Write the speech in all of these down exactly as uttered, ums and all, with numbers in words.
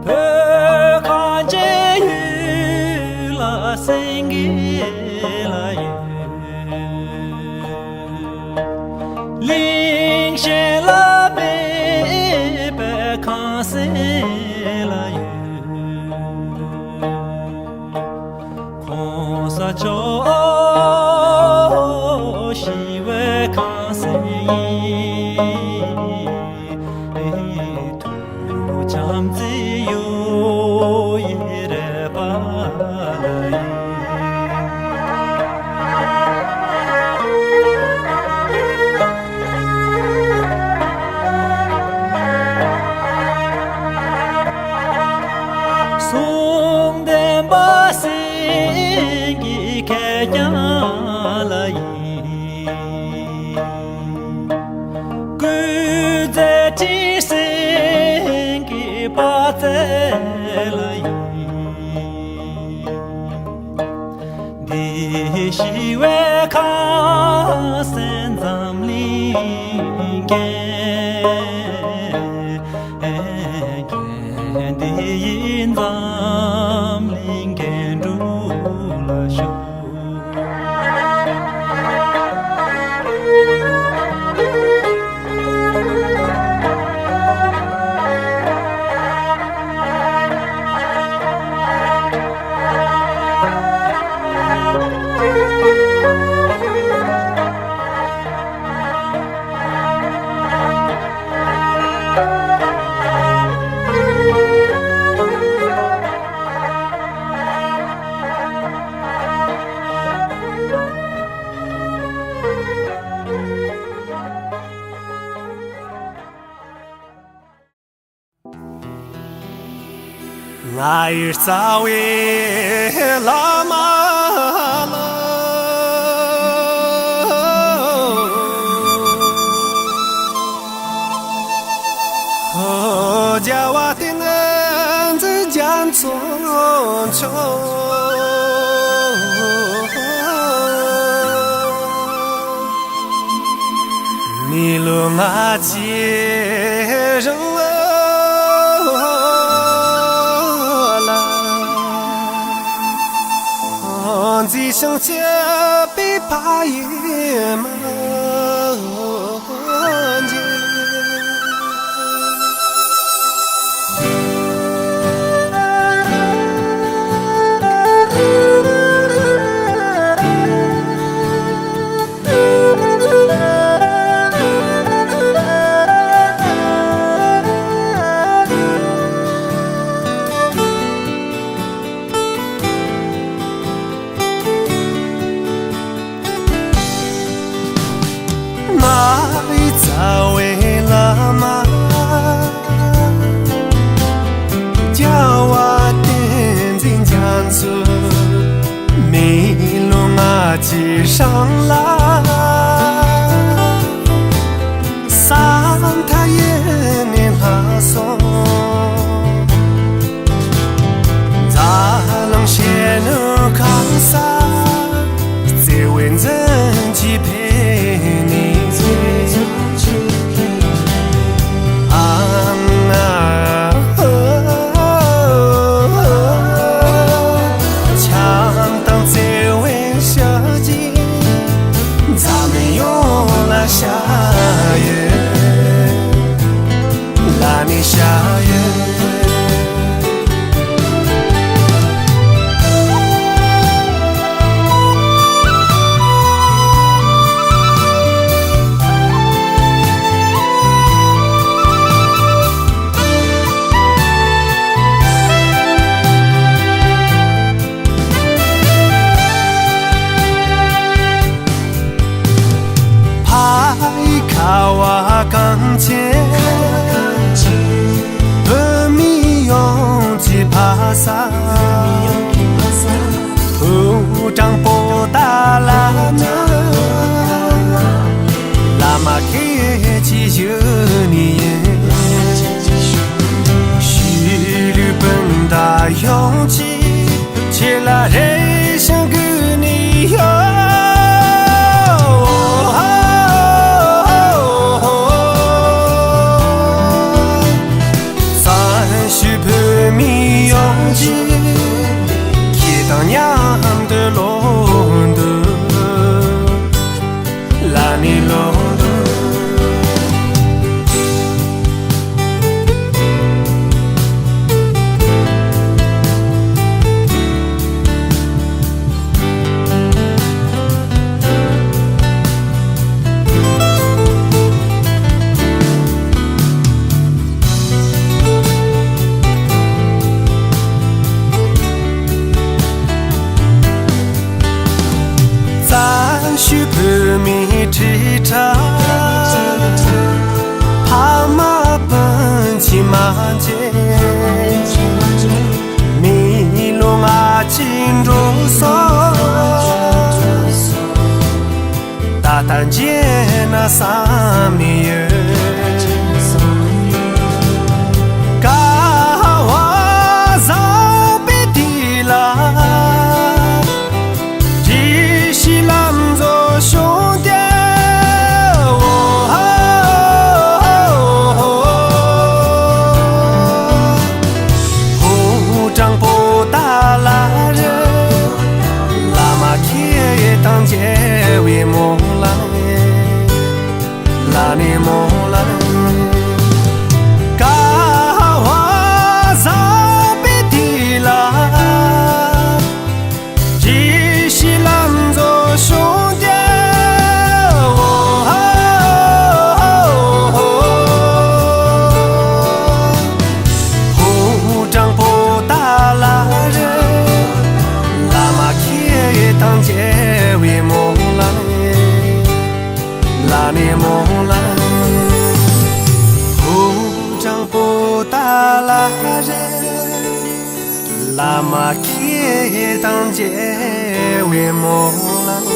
བོད་གངས་ཅན་ཡུལ་ལ་སེང་གེ་ལ་ཡོད། གླིང་གཞན་ལ་མེད་པའི་ཁང་བཟང་ལ་ཡོད། གོང་ས་མཆོག་ཞི་བའི་ཁང་བཟང་ཡིན། ཐུགས་བྱམས་བརྩེ་གཡོ་ཡི་རལ་པ་ལ་ཡིན། གསུང་ལྡན་པ་སེང་གེ་གད་རྒྱངས་ལ་ཡིན། སྐུ་ཚེ་ཁྲི་སེང་གེ་དཔག་ཚད་ལ་ཡིན། འདི་ཞི་བའི་ཁང་བཟང་འཛམ་གླིང་རྒྱན། འདི་ཡིས་འཛམ་གླིང་རྒྱན་དྲུག་ལ་ཤོག། ང་ཡི་རྩ་བའི་བླ་མ་ལ། རྒྱལ་བ་བསྟན་འཛིན་རྒྱ་མཚོ་མཆོག། མི་ལོ་ལྔ་བཅུའི་རིང་ལ། མཛེས་ཤིང་སྐྱིད་པའི་ཕ་ཡུལ་མ། ང་ཡི་རྩ་བའི་བླ་མ། རྒྱལ་བ་བསྟན་འཛིན་རྒྱ་མཚོ། མི་ལོ་ལྔ་བཅུའི་རིང་ལ། ས་མཐའ་ཡས་ནས་ལྷག་སོང་། འཛམ་གླིང་གཞན་ནས་ཁ་ས་བརྩེ་བའི་འཛིན་གྱིས་ཕེབས་ནས། ཨ་ང་། བྱམས་དང་བརྩེ་བའི་ཞལ་གྱིས་འཛམ་གླིང་ཡོངས་ལ་ཞལ་ཡོད། ལ་ནི་ཞལ་ཡོད། ཕ་ཡི་ཁ་བ་གངས་ཅན། བོད་མི་ཡོངས་ཀྱི་ཕ་ས། ཕོ་བྲང་པོ་ཏཱ་ལ་ན། བླ་མ་ཁྱེད་ཀྱི་བཞུགས་གནས་ཡིན། ཤུལ་ལུས་སྤུན་ཟླ་ཡོངས་ཀྱི། དེ་ལ་རེ་ཞིང་གུས་ནས་ཡོད། བསམ་ཤེས་བོད་མི་ཡོངས་ཀྱིས་ཁྱེད་དང་མཉམ་དུ་ལོག་འདུག་ལ་ནི་ལོག་འདུག་བཙན་བྱོལ་བོད་མིའི་ཁྲི་ཕྲག་ཕ་མ་སྤུན་མཆེད་མ་མཇལ། མི་ལོ་ལྔ་བཅུ་འགྲོ་སོང་། ད་ལྟ་མཇལ་ན་བསམ་ཡོད། སྐལ་བ་བཟང་པོའི་དུས་ལ། བཀྲ་ཤིས་ལྷ་མཛོད་ཤོང་རྒྱལ། ཕོ་བྲང་པོ་ཏཱ་ལ་རུ། བླ་མ་ཁྱེད་དང་མཇལ་བའི་སྨོན་ལམ། ལ་ནི་སྨོན་ལམ། སྐལ་བ་བཟང་པོའི་དུས་ལ། བཀྲ་ཤིས་ལྷ་མཛོད་ཤོང་རྒྱལ། ཕོ་བྲང་པོ་ཏཱ་ལ་རུ། བླ་མ་ཁྱེད་དང་མཇལ་བའི་སྨོན་ལམ། ལ་ནི་སྨོན་ལམ། ཕོ་བྲང་པོ་ཏཱ་ལ་རུ། བླ་མ་ཁྱེད་དང་མཇལ་བའི་སྨོན་ལམ།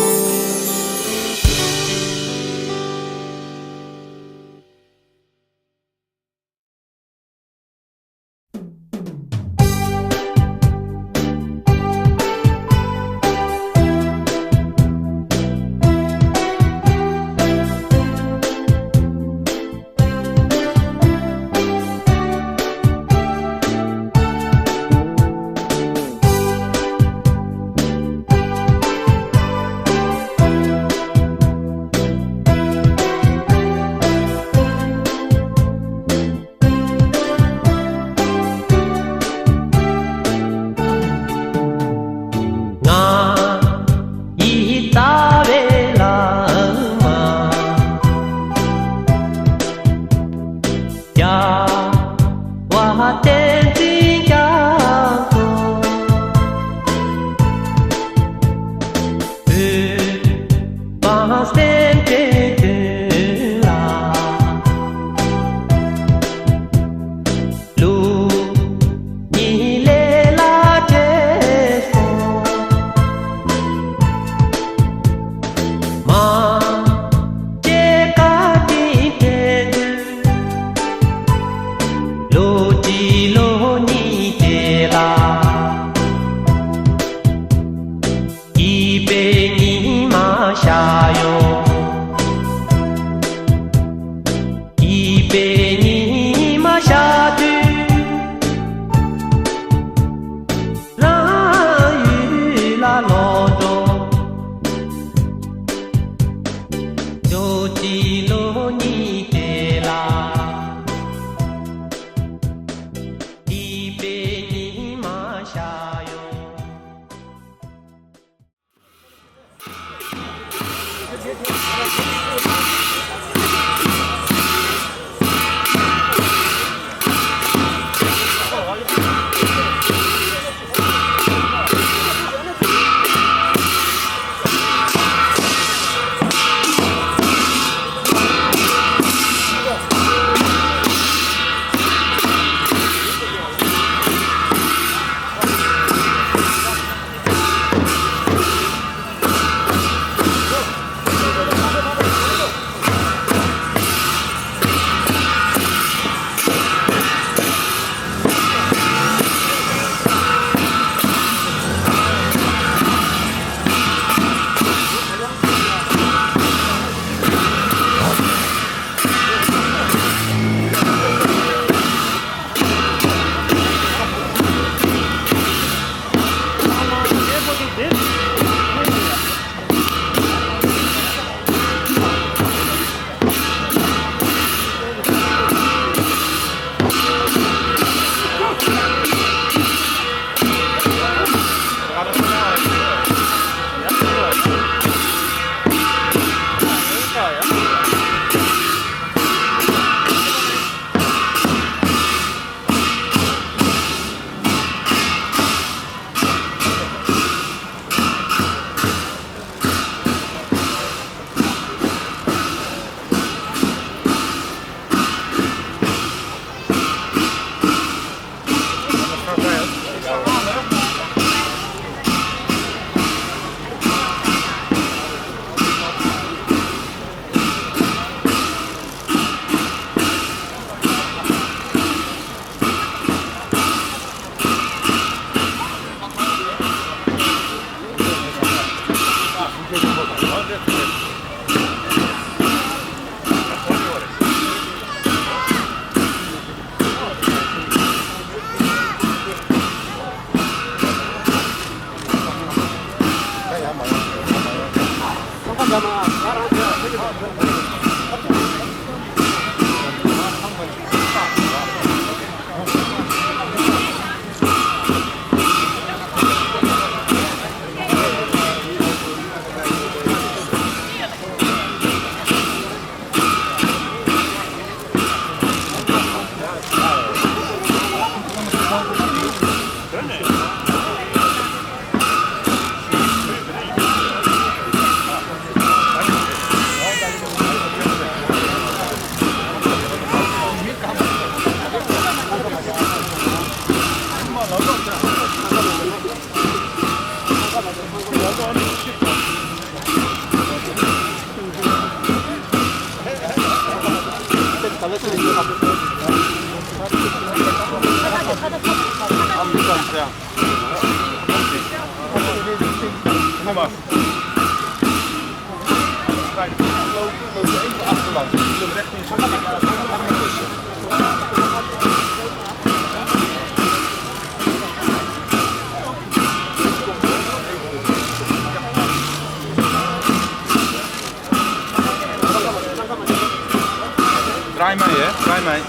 Dreimal, ja? Dreimal.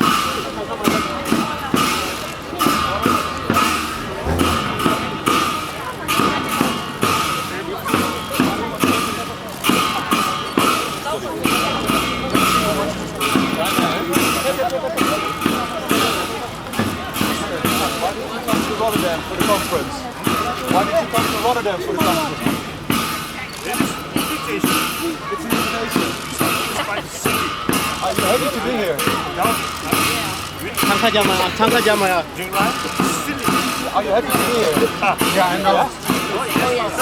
Why did you come to Rotterdam for the conference? Why did you come to Rotterdam for the conference? It is invitation. It's an invitation. It's by the city. Are you happy to be here? No. འཚང་ཁ་རྒྱབ་མ་ཡ། འཚང་ཁ་རྒྱབ་མ་ཡ། Are you happy to be here? Yeah, I know.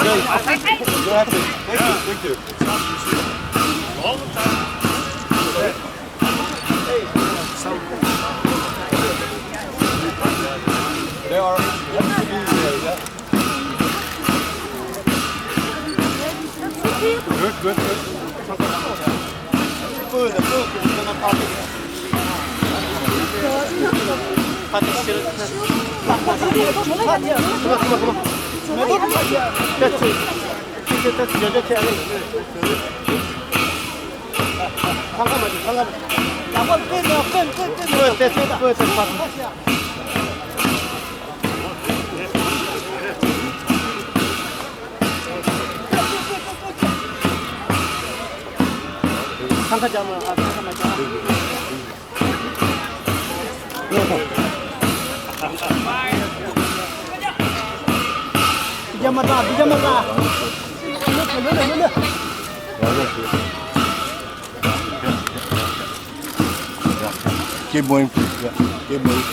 Great. You're happy. Thank you. Thank you. They are happy to be here, yeah? Good, good, good. Food, the food is gonna pop in. Come on, come on, come on. That's it. That's it, that's it. Keep going, please. Yeah, keep going.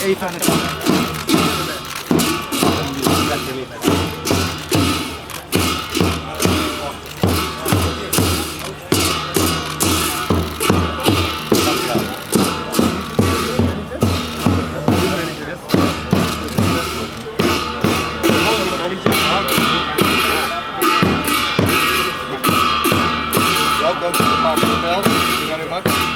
Welcome to the Park Hotel. Thank you very much.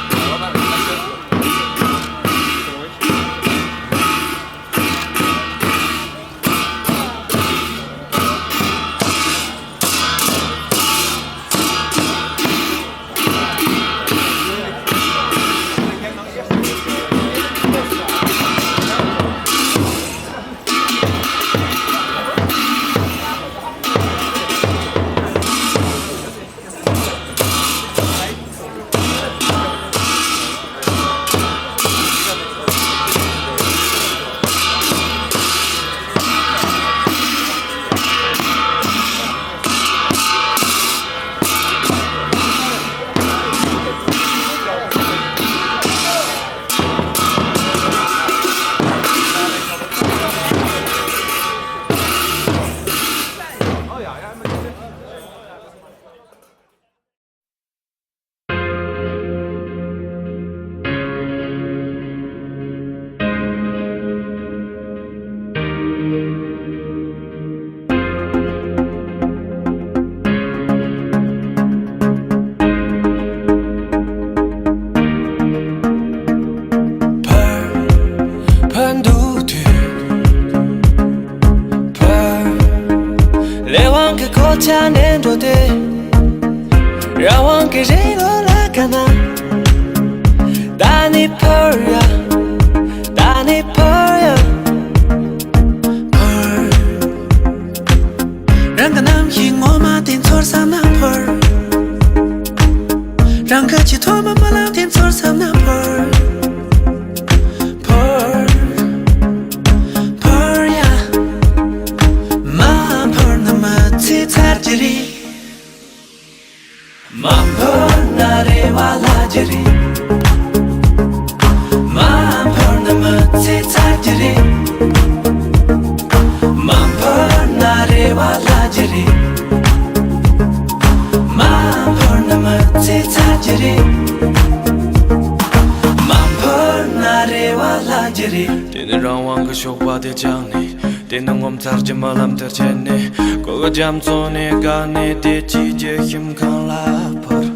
ཕར། ཕར་འདུག་དུས། ཕར། ལས་དབང་གི་གོ་ཆ་ནས་འགྲོ་དུས། རང་དབང་གི་རི་ལོ་ལ་དགའ་ན། ད་ནི་ཕར་ཡ། ད་ནི་ཕར་ཡ། ཕར། རང་གི་རྣམ་ཤེས་ངོ་མ་དེ་ཚོར་བསམ་ན་ཕར། རང་གི་ཆེས་ཐོག་མ་རྨི་ལམ་དེ་ཚོར་བསམ་ན་ཕར། ཕར། ཕར་ཡ། མ་ཕར་ན་མི་ཚེ་ཚར་གྱི་རེད། མ་འཕུར་ན་རེ་བ་བརླག་རྒྱུ་རེད། མ་འཕུར་ན་མི་ཚེ་ཚར་རྒྱུ་རེད། མ་འཕུར་ན་རེ་བ་བརླག་རྒྱུ་རེད། མ་འཕུར་ན་མི་ཚེ་ཚར་རྒྱུ་རེད། མ་འཕུར་ན་རེ་བ་བརླག་རྒྱུ་རེད། དེ་ནི་རང་དབང་གི་ཞོགས་པ་དེ་བཅངས་ནས། དེ་ནི་ངོ་མཚར་གྱི་རྨི་ལམ་དེར་ཆས་ནས། གོ་གི་རྒྱ་མཚོ་ནས་བཀག་ནས་བདེ་སྐྱིད་ཀྱི་ཁྱིམ་ཁང་ལ་འཕུར།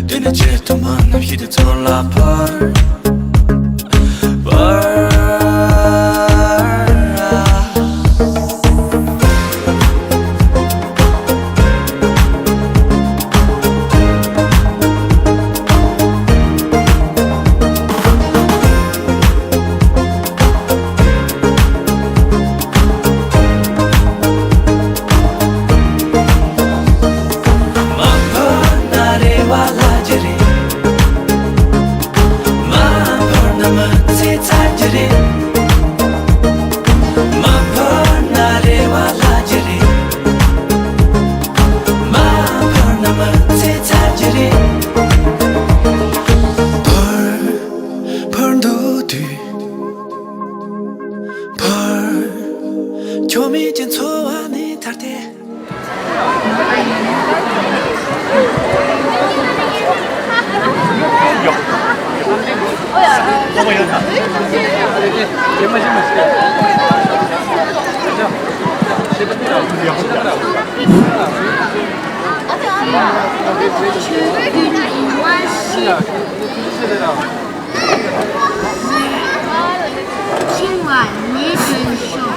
དེ་ནི་ཆེས་ཐོག་མ་རྣམ་ཤེས་དེ་ཚོར་ལ་འཕུར། འཕུར། མ་འཕུར་ན་རེ་བ་བརླག་རྒྱུ་རེད། མ་འཕུར་ན་མི་ཚེ་ཚར་རྒྱུ་རེད། མ་འཕུར་ན་རེ་བ་བརླག་རྒྱུ་རེད། མ་འཕུར་ན་མི་ཚེ་ཚར་རྒྱུ་རེད། འཕུར། འཕུར་འདུག་དུས། འཕུར། ཁྱོད་མེད་ཀྱི་འཚོ་བ་ནི་ཐར་ཏེ། ཕྱིན་པ་ནས་ཐོན་ཤོག་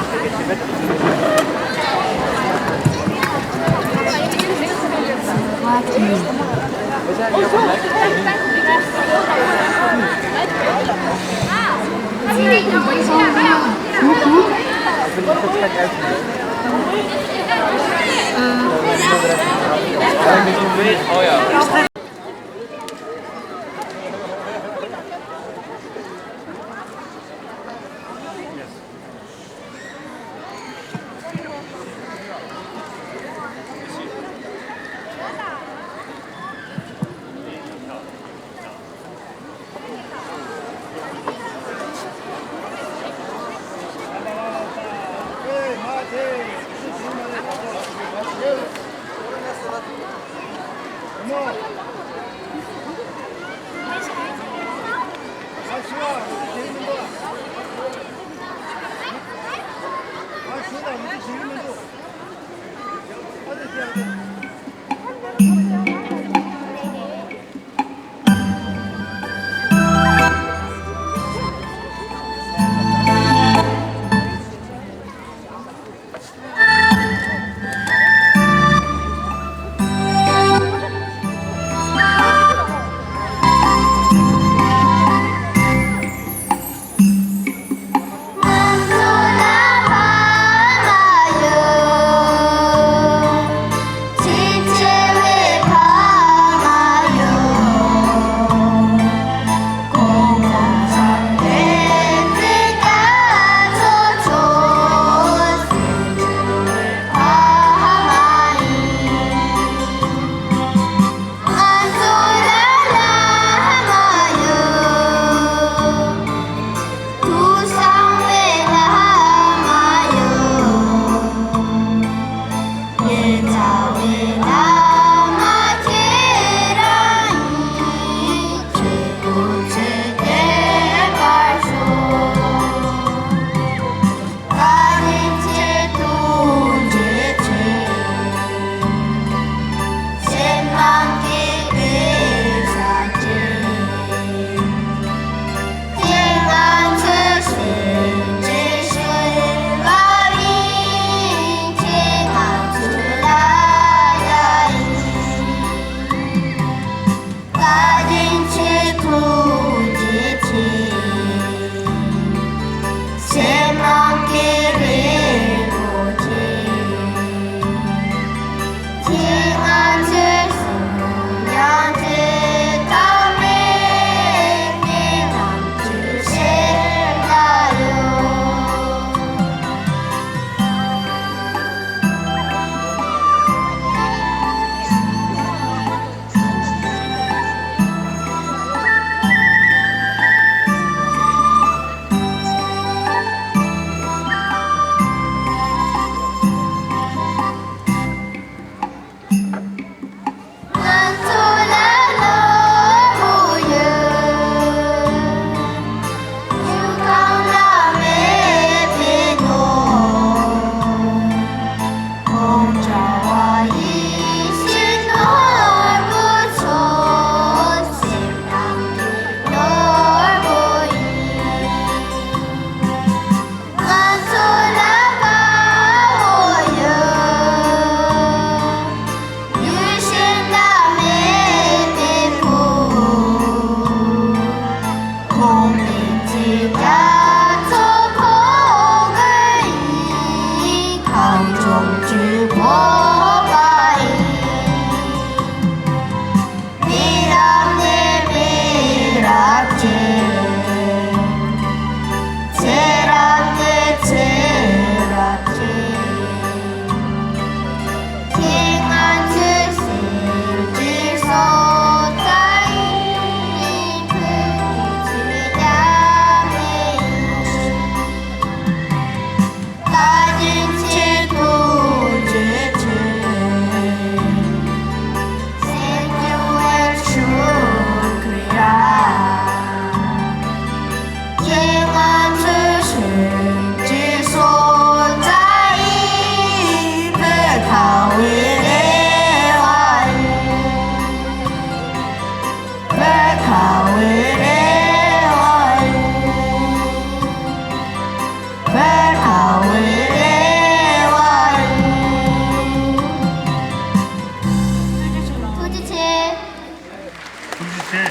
ཐུགས་རྗེ་ཆེ།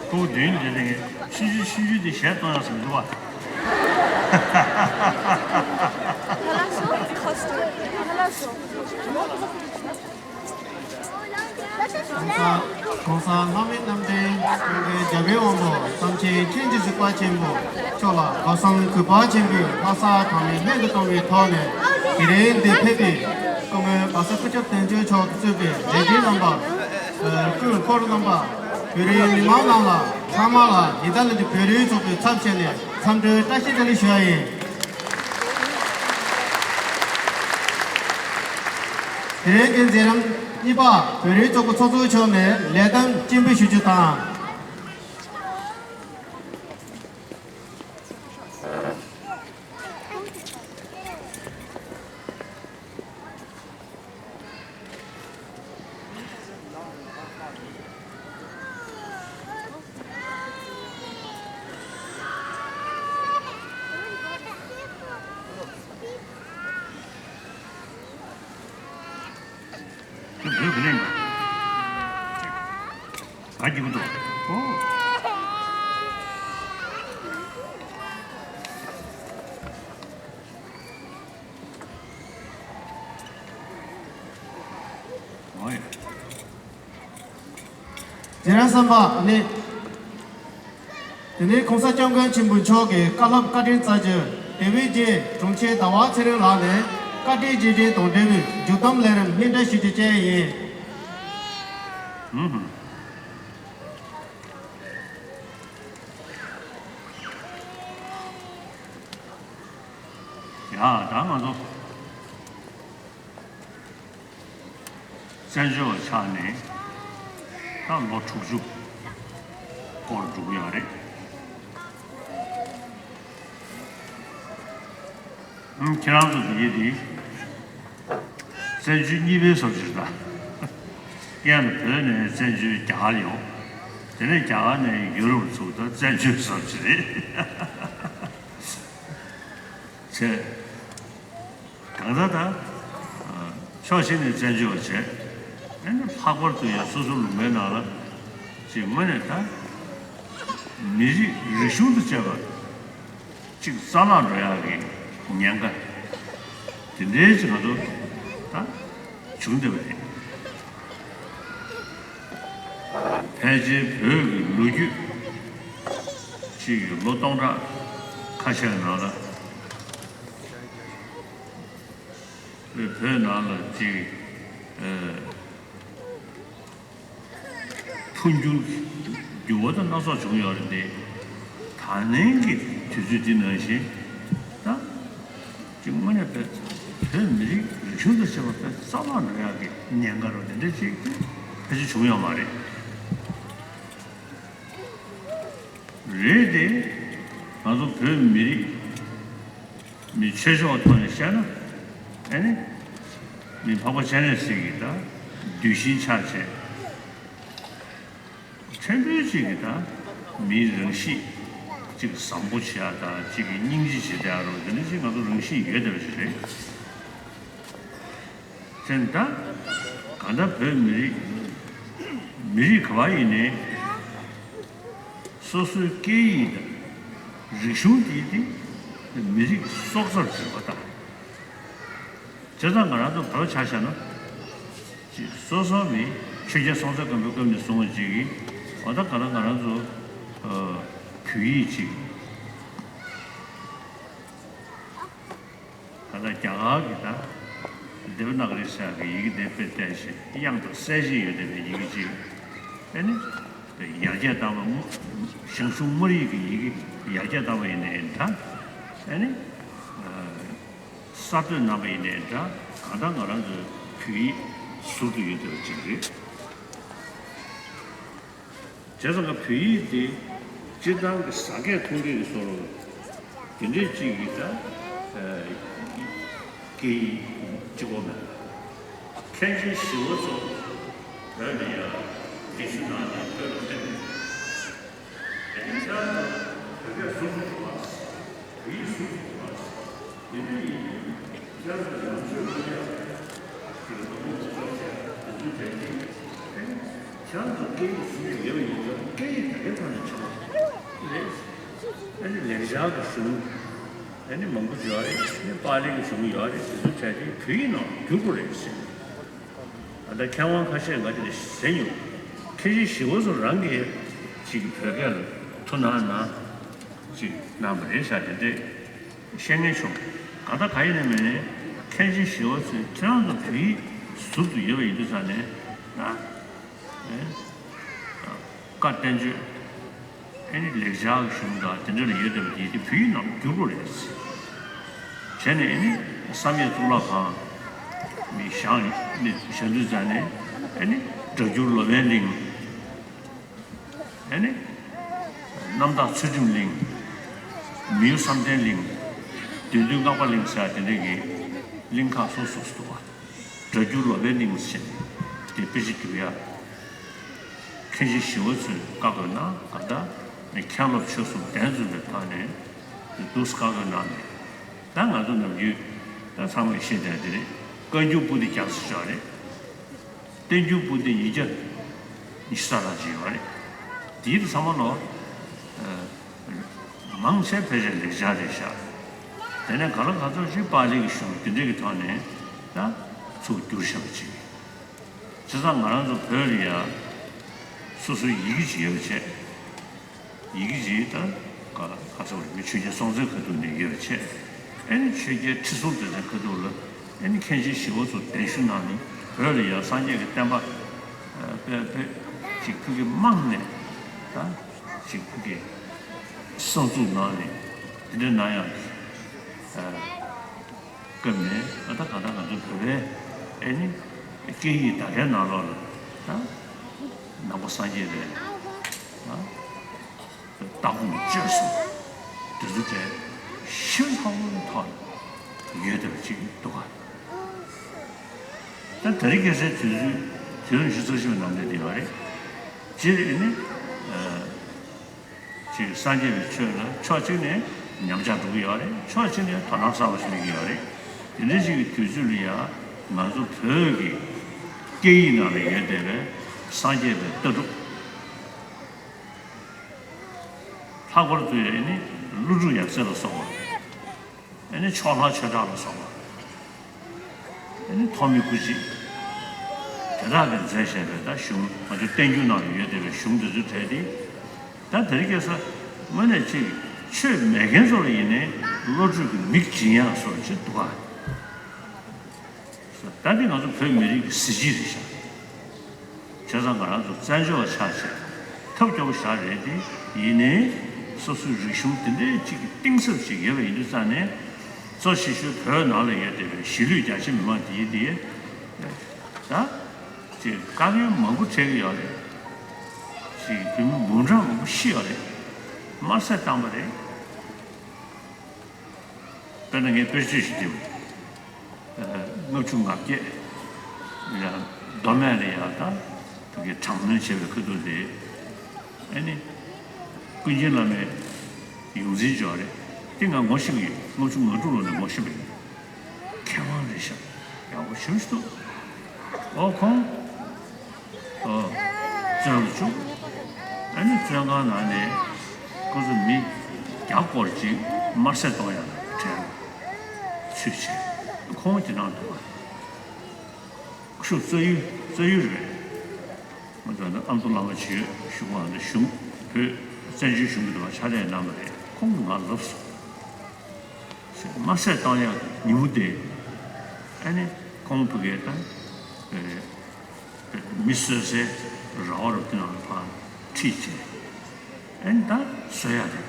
ཐུགས་མདུན་དེ་ནས་ཆུང་ཆུང་ཆུང་ཆུང་དེ་གཞས་གཏོང་ཡག་ཟེར་འདུག་བ། ༸གོང་ས་༸གོང་ས་ལྷ་མི་རྣམ་འདྲེན་ཀུན་དགའ་རྒྱལ་བའི་དབང་པོ་དམ་ཆེན་མཁྱེན་ཅིང་གཟིགས་པ་ཆེན་པོ་མཆོག་ལ་སྒོ་གསུམ་གུས་པ་ཆེན་པོས་ལྷ་ས་གྲངས་མེད་སྨད་དུ་གཏོང་བའི་ཐོག་ནས་དེ་རིང་འདིར་ཕེབས་པའི་སྐུ་ངོ་བལ་བཟའ་སྐུ་ཞབས་དོན་གཅོད་མཆོག་གིས་གཙོས་པའི་ལས་བྱེད་རྣམ་པ། སྐུ་འཁོར་རྣམ་པ། བོད་རིགས་མི་མང་རྣམས་ལ་ཚང་མ་ལ་ཉིན་ལྟར་ལས་བརྟེན་བོད་རིགས་ཚོགས་པའི་ཚབ་བྱས་ནས་འཚམས་འདྲིའི་བཀྲ་ཤིས་བདེ་ལེགས་ཞུ་བ་ཡིན། དེ་རིང་གི་མཛད་རིམ་གཉིས་པ་བོད་རིགས་ཚོགས་པ་ཚོགས་གཙོ་མཆོག་ནས་ལས་བསྡོམས་སྤྱན་འབུལ་ཞུ་རྒྱུ་དང་། ཁྱོད་བོད་ག་ནས་ཡིན་པ། ག་རྒྱུག་འདུག་ཨོ། ཨོ་ཡ། མཛད་རིམ་གསུམ་པ་ནི། དེ་ནས་༸གོང་ས་༸སྐྱབས་མགོན་ཆེན་པོ་མཆོག་གིས་བཀའ་སློབ་བཀའ་དྲིན་སྩལ་རྒྱུ་དེ་བས་རྗེ་དྲུང་ཆེ་ཟླ་བ་ཚེ་རིང་ལགས་ནས་བཀའ་དྲིན་རྗེས་དྲན་དང་འབྲེལ་བའི་མཇུག་བསྡོམས་ལས་རིམ་སྙན་སྒྲོན་ཞུ་རྒྱུ་བཅས་ཡིན། ཧུམ་ཧུམ། ཡ་ད་ང་ཚོ། བཙན་བྱོལ་བ་ཆགས་ནས་ད་ལོ་དྲུག་ཅུ་སྐོར་འགྲོ་གི་ཡོད་རེད། ཨང་། ཁྱེད་རང་ཚོ་འདི་གི་འདི་བཙན་བྱོལ་གཉིས་པའི་བཟོ་ཅིག་རེད་ད། སྔོན་ལ་བོད་ནས་བཙན་བྱོལ་རྒྱ་གར་ཡོང་། དེ་ནས་རྒྱ་གར་ནས་ཡུ་རོབ་ཚུར་ད་བཙན་བྱོལ་བཟོ་ཅིག་རེད། བྱས། གང་ལྟར་ད། ཕྱོགས་གཅིག་ནས་བཙན་བྱོལ་བ་བྱས། ཨ་ནི་ལྷག་པར་དུ་ཡང་སོ་སོ་ལུང་པའི་ནང་ལ་ཅིག་དངོས་གནས་ད་མི་རིགས་རིག་གཞུང་དང་བཅས་པ་ཅིག་རྩ་བརླག་འགྲོ་ཡག་གི་ཉེན་ཁ་དེ་འདྲའི་ཅིག་ང་ཚོ་ད་བྱུང་བསྡད་པ་རེད། ཕལ་ཆེར་བོད་ཀྱི་ལོ་རྒྱུས་ཅིག་གི་ལོ་སྟོང་ཕྲག་ཁ་ཤས་ནང་ལ་བོད་ནང་ལ་ཅིག་ཨ་འཕོ་འགྱུར་འགྱུར་བ་དང་སྣ་ཚོགས་བྱུང་ཡོད་རེད་དེ། ད་ལན་གྱི་དུས་ཚོད་འདི་ནང་བཞིན་ད། ཀྱི་དངོས་གནས་པའི་བོད་མི་རིགས་རིག་གཞུང་དང་བཅས་པ་དཔེ་རྩ་བརླག་འགྲོ་ཡག་གི་ཉེན་ཁ་རུ་དེ་འདྲ་ཅིག་ཕལ་ཆེར་བྱུང་ཡོད་མ་རེད། རེད་དེ། ང་ཚོ་བོད་མི་རིགས་མི་ཆོས་ཕྱོགས་ཐོག་ནས་བཤད་ན་ཨ་ནི་མི་འཕགས་པ་སྤྱན་རས་གཟིགས་ཀྱི་ད་གདུལ་ཞིང་ཆགས་བྱས། ཕྲན་བུ་ཅིག་གིས་ད་མིའི་རང་གཤིས་ཅིག་བཟང་པོ་བྱེད་ཡ་དང་ཅིག་གི་སྙིང་རྗེ་བྱེད་བསྡད་ཡ་རོ་དེ་འདྲ་ཅིག་ང་ཚོ་རང་གཤིས་ཡོད་བསྡད་པ་ཞིག་རེད། དེ་ད་གང་ལྟར་བོད་མི་རིགས་མི་རིགས་ག་བ་ཡིན་ནའི་སོ་སོའི་སྐད་ཡིག་དང་རིག་གཞུང་དེ་དེ་མི་རིགས་སྲོག་རྩར་གྱུར་པ་དང་། བྱས་ཙང་ང་རང་ཚོ་བོད་ཆ་བཞག་ན། ཅིག་སོ་སོ་ནི་ཆོས་རྒྱལ་སྲོང་བཙན་སྒམ་པོའི་སྐབས་ནས་བཟུང་བ་ཅིག་གིས་འོ་ད་ག་ལ་ང་རང་ཚོ་ཨ་བོད་ཡིག་ཅིག་ད་ལྟ་རྒྱ་གར་གྱི་ད་དེ་བ་ན་ག་རི་ཟེར་གི་ཡི་གེ་དེ་དཔེ་བལྟས་ཤིང་དབྱངས་དང་གསལ་བྱེད་ཡོད་བསྡད་པའི་ཡི་གེ་ཅིག་ཨ་ནི་ཡར་རྒྱས་བཏང་བ་ཞང་ཞུང་དམར་ཡིག་གི་ཡི་གེ་ཡར་རྒྱས་བཏང་བ་ཡིན་ནའི་འདྲ་ཨ་ནི། གསར་གཏོད་གནང་པ་ཡིན་ནའི་འདྲ་གང་ལྟར་ང་རང་ཚོའི་བོད་ཡིག་ཟུར་དུ་ཡོད་བསྡད་པ་ཅིག་རེད། བྱས་ཙང་ཀ་བོད་ཡིག་དེ་སྤྱིར་བཏང་གི་ཟ་སྐད་མཐོང་སྐད་ཀྱི་བཟོ་འདྲ་དེ་འདྲའི་ཅིག་གི་ད་སྐད་ཡིག་གཅིག་པོ་མེད། མཁན་ཆེན་ཞི་བ་འཚོ་བོད་ནས་ཡར་སྒེར་ཞུ་གནང་ནས་བོད་ལ་ཕེབས། དེ་ནས་ཁྱེད་རང་ཚོ་བོད་སྐད་ཟུར་དུ་འགྲོ་བ། བོད་ཡིག་ཟུར་དུ་འགྲོ་བ། ཁྱེད་རང་ཚོ་སྐད་ཡིག་ཟིན་ནས་ཡོད་པ་ཡིན་ཙང་སྐད་ཡིག་དེ་གའི་ཐོག་ནས་ཆགས་པ་རེད། ཨ་ནི་ལེགས་སྦྱར་གྱི་གཞུང་ཨ་ནི་མང་པོ་ཡོད་རེད། ཨ་ནི་པཱ་ལི་གི་གཞུང་ཡོད་རེད། དེ་ཚོ་བྲལ་ཏེ་བོད་ཡིག་ནང་བསྒྱུར་དགོས་རེད་ཟེར། ད་ལྟ་མཁས་དབང་ཁ་ཤས་ང་དེ་ནས་ཟེར་མྱོང་། མཁན་ཆེན་ཞི་བ་འཚོ་རང་གིས་ཅིག་བོད་སྐད་ལ་ཐུགས་སྣང་གནང་ཅིག་གནང་བ་རེད་ཤག་དེ་འདྲས་བཤད་མཁན་བྱུང་། གང་ལྟར་གང་ཡིན་ནའི་མིན་ནའི་མཁན་ཆེན་ཞི་བ་འཚོས་ཁྱེད་རང་ཚོ་བོད་ཡིག་ཟུར་དུ་ཡོད་པ་ཡིན་དུས་ཙང་ནས་ན། ཨེ། བཀའ་བསྟན་བཅོས་ཨེ་ནི་ལེགས་སྦྱར་གྱི་གཞུང་དང་དེ་འདྲ་ལ་ཡོད་བསྡད་པ་དེ་དེ་བོད་ཡིག་ནང་བསྒྱུར་དགོས་རེད། བྱས་ནས་ཨེ་ནི་བསམ་ཡས་གཙུག་ལག་ཁང་ནས་བཞེངས་ནས་བཞེངས་དུས་ཙང་ནས་ཨེ་ནི་སྒྲ་བསྒྱུར་ལོ་པཎ་གླིང་། ཨེ་ནི། རྣམ་དག་ཚུལ་ཁྲིམས་གླིང་། མི་གཡོ་བསམ་གཏན་གླིང་། བདུད་འདུལ་སྔགས་པ་གླིང་ཟེར་ཡ་དེ་འདྲ་གི་གླིང་ཁག་སོ་སོ་སོ་འདུག་བ། སྒྲ་བསྒྱུར་ལོ་པཎ་གླིང་ཟེར་དེ་དཔེ་ཆ་བསྒྱུར་ཡ། མཁན་ཆེན་ཞི་བ་འཚོས་བཀའ་བསྒོས་ན་ག་ད་ནི་མཁན་སློབ་ཆོས་གསུམ་གདན་འཛོམས་པའི་ཐོག་ནས་འདུག་བཀའ་བསྒོས་གནང་ནས། ད་ང་ཚོ་ནམ་རྒྱུན་ད་ཚང་མས་ཤེས་བསྡད་དེ་རེད། བཀའ་འགྱུར་པོ་ཏི་རྒྱ་མཚོ་ལྕགས་རེད། བསྟན་འགྱུར་པོ་ཏི་ཉིས་བརྒྱ་ཉི་ཤུ་རྩ་ལྷག་ཅིག་ཡོད་རེད། དེའི་ཚང་མ་ལོ། ཨ། མང་ཆེ་ཕལ་ཆེར་ལེགས་སྦྱར་རེད་ཤག་དེ་ནས་ག་ལ་ག་ཚོད་ཅིག་པཱ་ལི་གི་གཞུང་དེ་འདྲ་གི་ཐོག་ནས་ད་ཚུར་བསྒྱུར་བཞག་པ་ཅིག་བྱས་ཙང་ང་རང་ཚོ་བོད་ལ་ཡ་སོ་སོའི་ཡི་གེ་ཅིག་ཡོད་པ་བྱས། ཡི་གེ་ཅིག་ད་ག་ག་ཚོད་རེད། མི་ཆོས་རྒྱལ་སྲོང་བཙན་ཁ་ཐུག་ནས་ཡོད་པ་བྱས། ཨེ་ནི་ཆོས་རྒྱལ་ཁྲི་སྲོང་ལྡེ་བཙན་ཁ་ཐུག་ལ་ཨེ་ནི་མཁན་ཆེན་ཞི་བ་འཚོ་གདན་ཞུ་གནང་ནས་བོད་ལ་ཡ་སངས་རྒྱས་ཀྱི་བསྟན་པ་དཔེ་དཔེ་ཅིག་ཕུལ་གྱི་དམངས་ནས་ད་ཅིག་ཕུལ་གྱི་གསར་འཛུགས་གནང་ནས་དེ་འདྲ་གནང་ཡག་སྐབས་ནས་ད་ལྟ་གང་ལྟར་ང་ཚོ་བོད་པའི་ཨེ་ནི་སྐད་ཡིག་ད་ལྟའི་ནང་ལོགས་ལ་ད་ནང་པ་སངས་རྒྱས་པའི་ད་ལྟ་དགོངས་བཅོལ་སོང་། དེ་ཚོ་གྲས་ཞིབ་ཚགས་པོའི་ཐོག་ཡོད་བསྡད་པ་ཅིག་འདུག་ག་ད་དེ་རིང་ཁ་སང་དུས་ཚོད་དུས་ཚོད་ཉི་ཤུ་རྩ་བཞི་པའི་ནང་དུ་བསྡད་ཡོད་རེད། སྤྱིར་ཨེ་ནི་ཅིག་སངས་རྒྱས་པའི་ཆོས་ལ་ཕྱོགས་གཅིག་ནས་ཉམས་ཆག་འགྲོ་གི་ཡོད་རེད། ཕྱོགས་གཅིག་ནས་དོ་སྣང་གསར་པ་ཞིག་སླེབས་ཀྱི་ཡོད་རེད། དེ་འདྲ་ཞིག་གི་དུས་ཚོད་ལ་ཡང་ང་ཚོ་བོད་ཀྱི་སྐད་ཡིག་ནང་ལ་ཡོད་བསྡད་པའི་སངས་རྒྱས་པའི་ལྟ་གྲུབ། ལྷག་པར་དུ་ཨེ་ནི་ཀླུ་སྒྲུབ་ཡབ་སྲས་ལ་སོགས་པ། ཨེ་ནི་ཕྱོགས་ལྷ་ཆོས་གྲགས་ལ་སོགས་པ། ཨེ་ནི་ཐོགས་མེད་སྐུ་མཆེད། དེ་དག་གིས་མཛད་བཞག་པའི་ད་གཞུང་ང་ཚོའི་བསྟན་འགྱུར་ནང་ལ་ཡོད་བསྡད་པའི་གཞུང་འདི་ཚོ་གྲས་དེ། ད་དེ་རིང་ཁ་སང་དངོས་གནས་ཅིག་ཆོས་མེད་མཁན་ཚོ་ལ་ཡིན་ནའི་བློ་གྲོས་ཀྱི་མིག་སྦྱིན་ཡག་བཟོ་འདྲ་ཅིག་འདུག་ག་ད་འདི་ང་ཚོ་བོད་མི་རིགས་ཀྱི་གཟི་བརྗིད་རེད་ཤག་བྱས་ཙང་ང་རང་ཚོ་བཙན་བྱོལ་བ་ཆགས་བྱས་ཐབས་སྐྱོ་པོ་ཞེ་དྲག་རེད་དེ། ཡིན་ནའི་སོ་སོའི་རིག་གཞུང་དེ་འདྲའི་གཅིག་གི་གཏིང་ཟབ་ཅིག་ཡོད་པ་ཡིན་དུས་ཙང་ནས། གཙོ་ཆེ་ཤོས་བོད་ནང་ལ་ཡོད་བསྡད་པའི་གཞིས་ལུས་རྒྱ་ཆེ་མི་མང་དེ་དེ་ད་ཅིག་དཀའ་ངལ་མང་པོ་འཕྲད་ཀྱི་ཡོད་རེད། ཅིག་བོད་མི་འབུམ་ཕྲག་མང་པོ་ཤི་ཡོད་རེད། དམར་གསོད་བཏང་པ་རེད། དཔེར་ན་ངས་དཔེར་བརྗོད་ཞིག་འདེབས། ལྔ་བཅུ་ང་བརྒྱད་ཡ་མདོ་སྨད་ལ་ཡ་ད་དེ་གའི་དྲག་གནོན་བྱས་པའི་ཁ་ཐུག་དེ། ཨེ་ནི། ཀུན་མཁྱེན་བླ་མའི་ཡོངས་འཛིན་ཅིག་ཡོད་རེད། དེ་ང་ངོ་ཤེས་ཀྱི་ཡོད། ལྔ་བཅུ་ང་དྲུག་ལོ་ནས་ངོ་ཤེས་པ་ཡིན། མཁས་དབང་རེད་ཤག་ཡག་པོ་ཞེ་པོ་ཞིག་འདུག་ཨོ་ཁོང་། ཨོ། བཙོན་ལ་བཅུག་ཨ་ནི་བཙོན་ཁང་ནང་ནས་ཁོ་ཚོ་མི་བརྒྱ་སྐོར་ཅིག་དམར་གསོད་གཏོང་ཡག་གྲལ་ཚུད་བྱས། ཁོང་དེ་ནང་འདུག་ག་ཤུགས་རྩ་ཡུལ་རྩ་ཡུལ་རེད། ང་ཚོ་ཨ་མདོ་བླ་མ་ཆོས་ཞུ་བ་འདི་གཞུང་བོད་བཙན་བྱོལ་གཞུང་གི་འདུག་ག་ཕྱག་ལས་གནང་བ་རེད། ཁོང་གིས་ང་ལབ་སོང་། དམར་གསོད་བཏང་ཡག་ཉིན་མོ་དེ། ཨ་ནི་ཁོང་བུ་གས་དང་། མི་གསོད་སའི་ར་བ་རུ་དེ་ནང་ལ་ཕར་ཁྲིད་བྱས། ཨ་ནི་ད་གསོད་ཡག་རེད།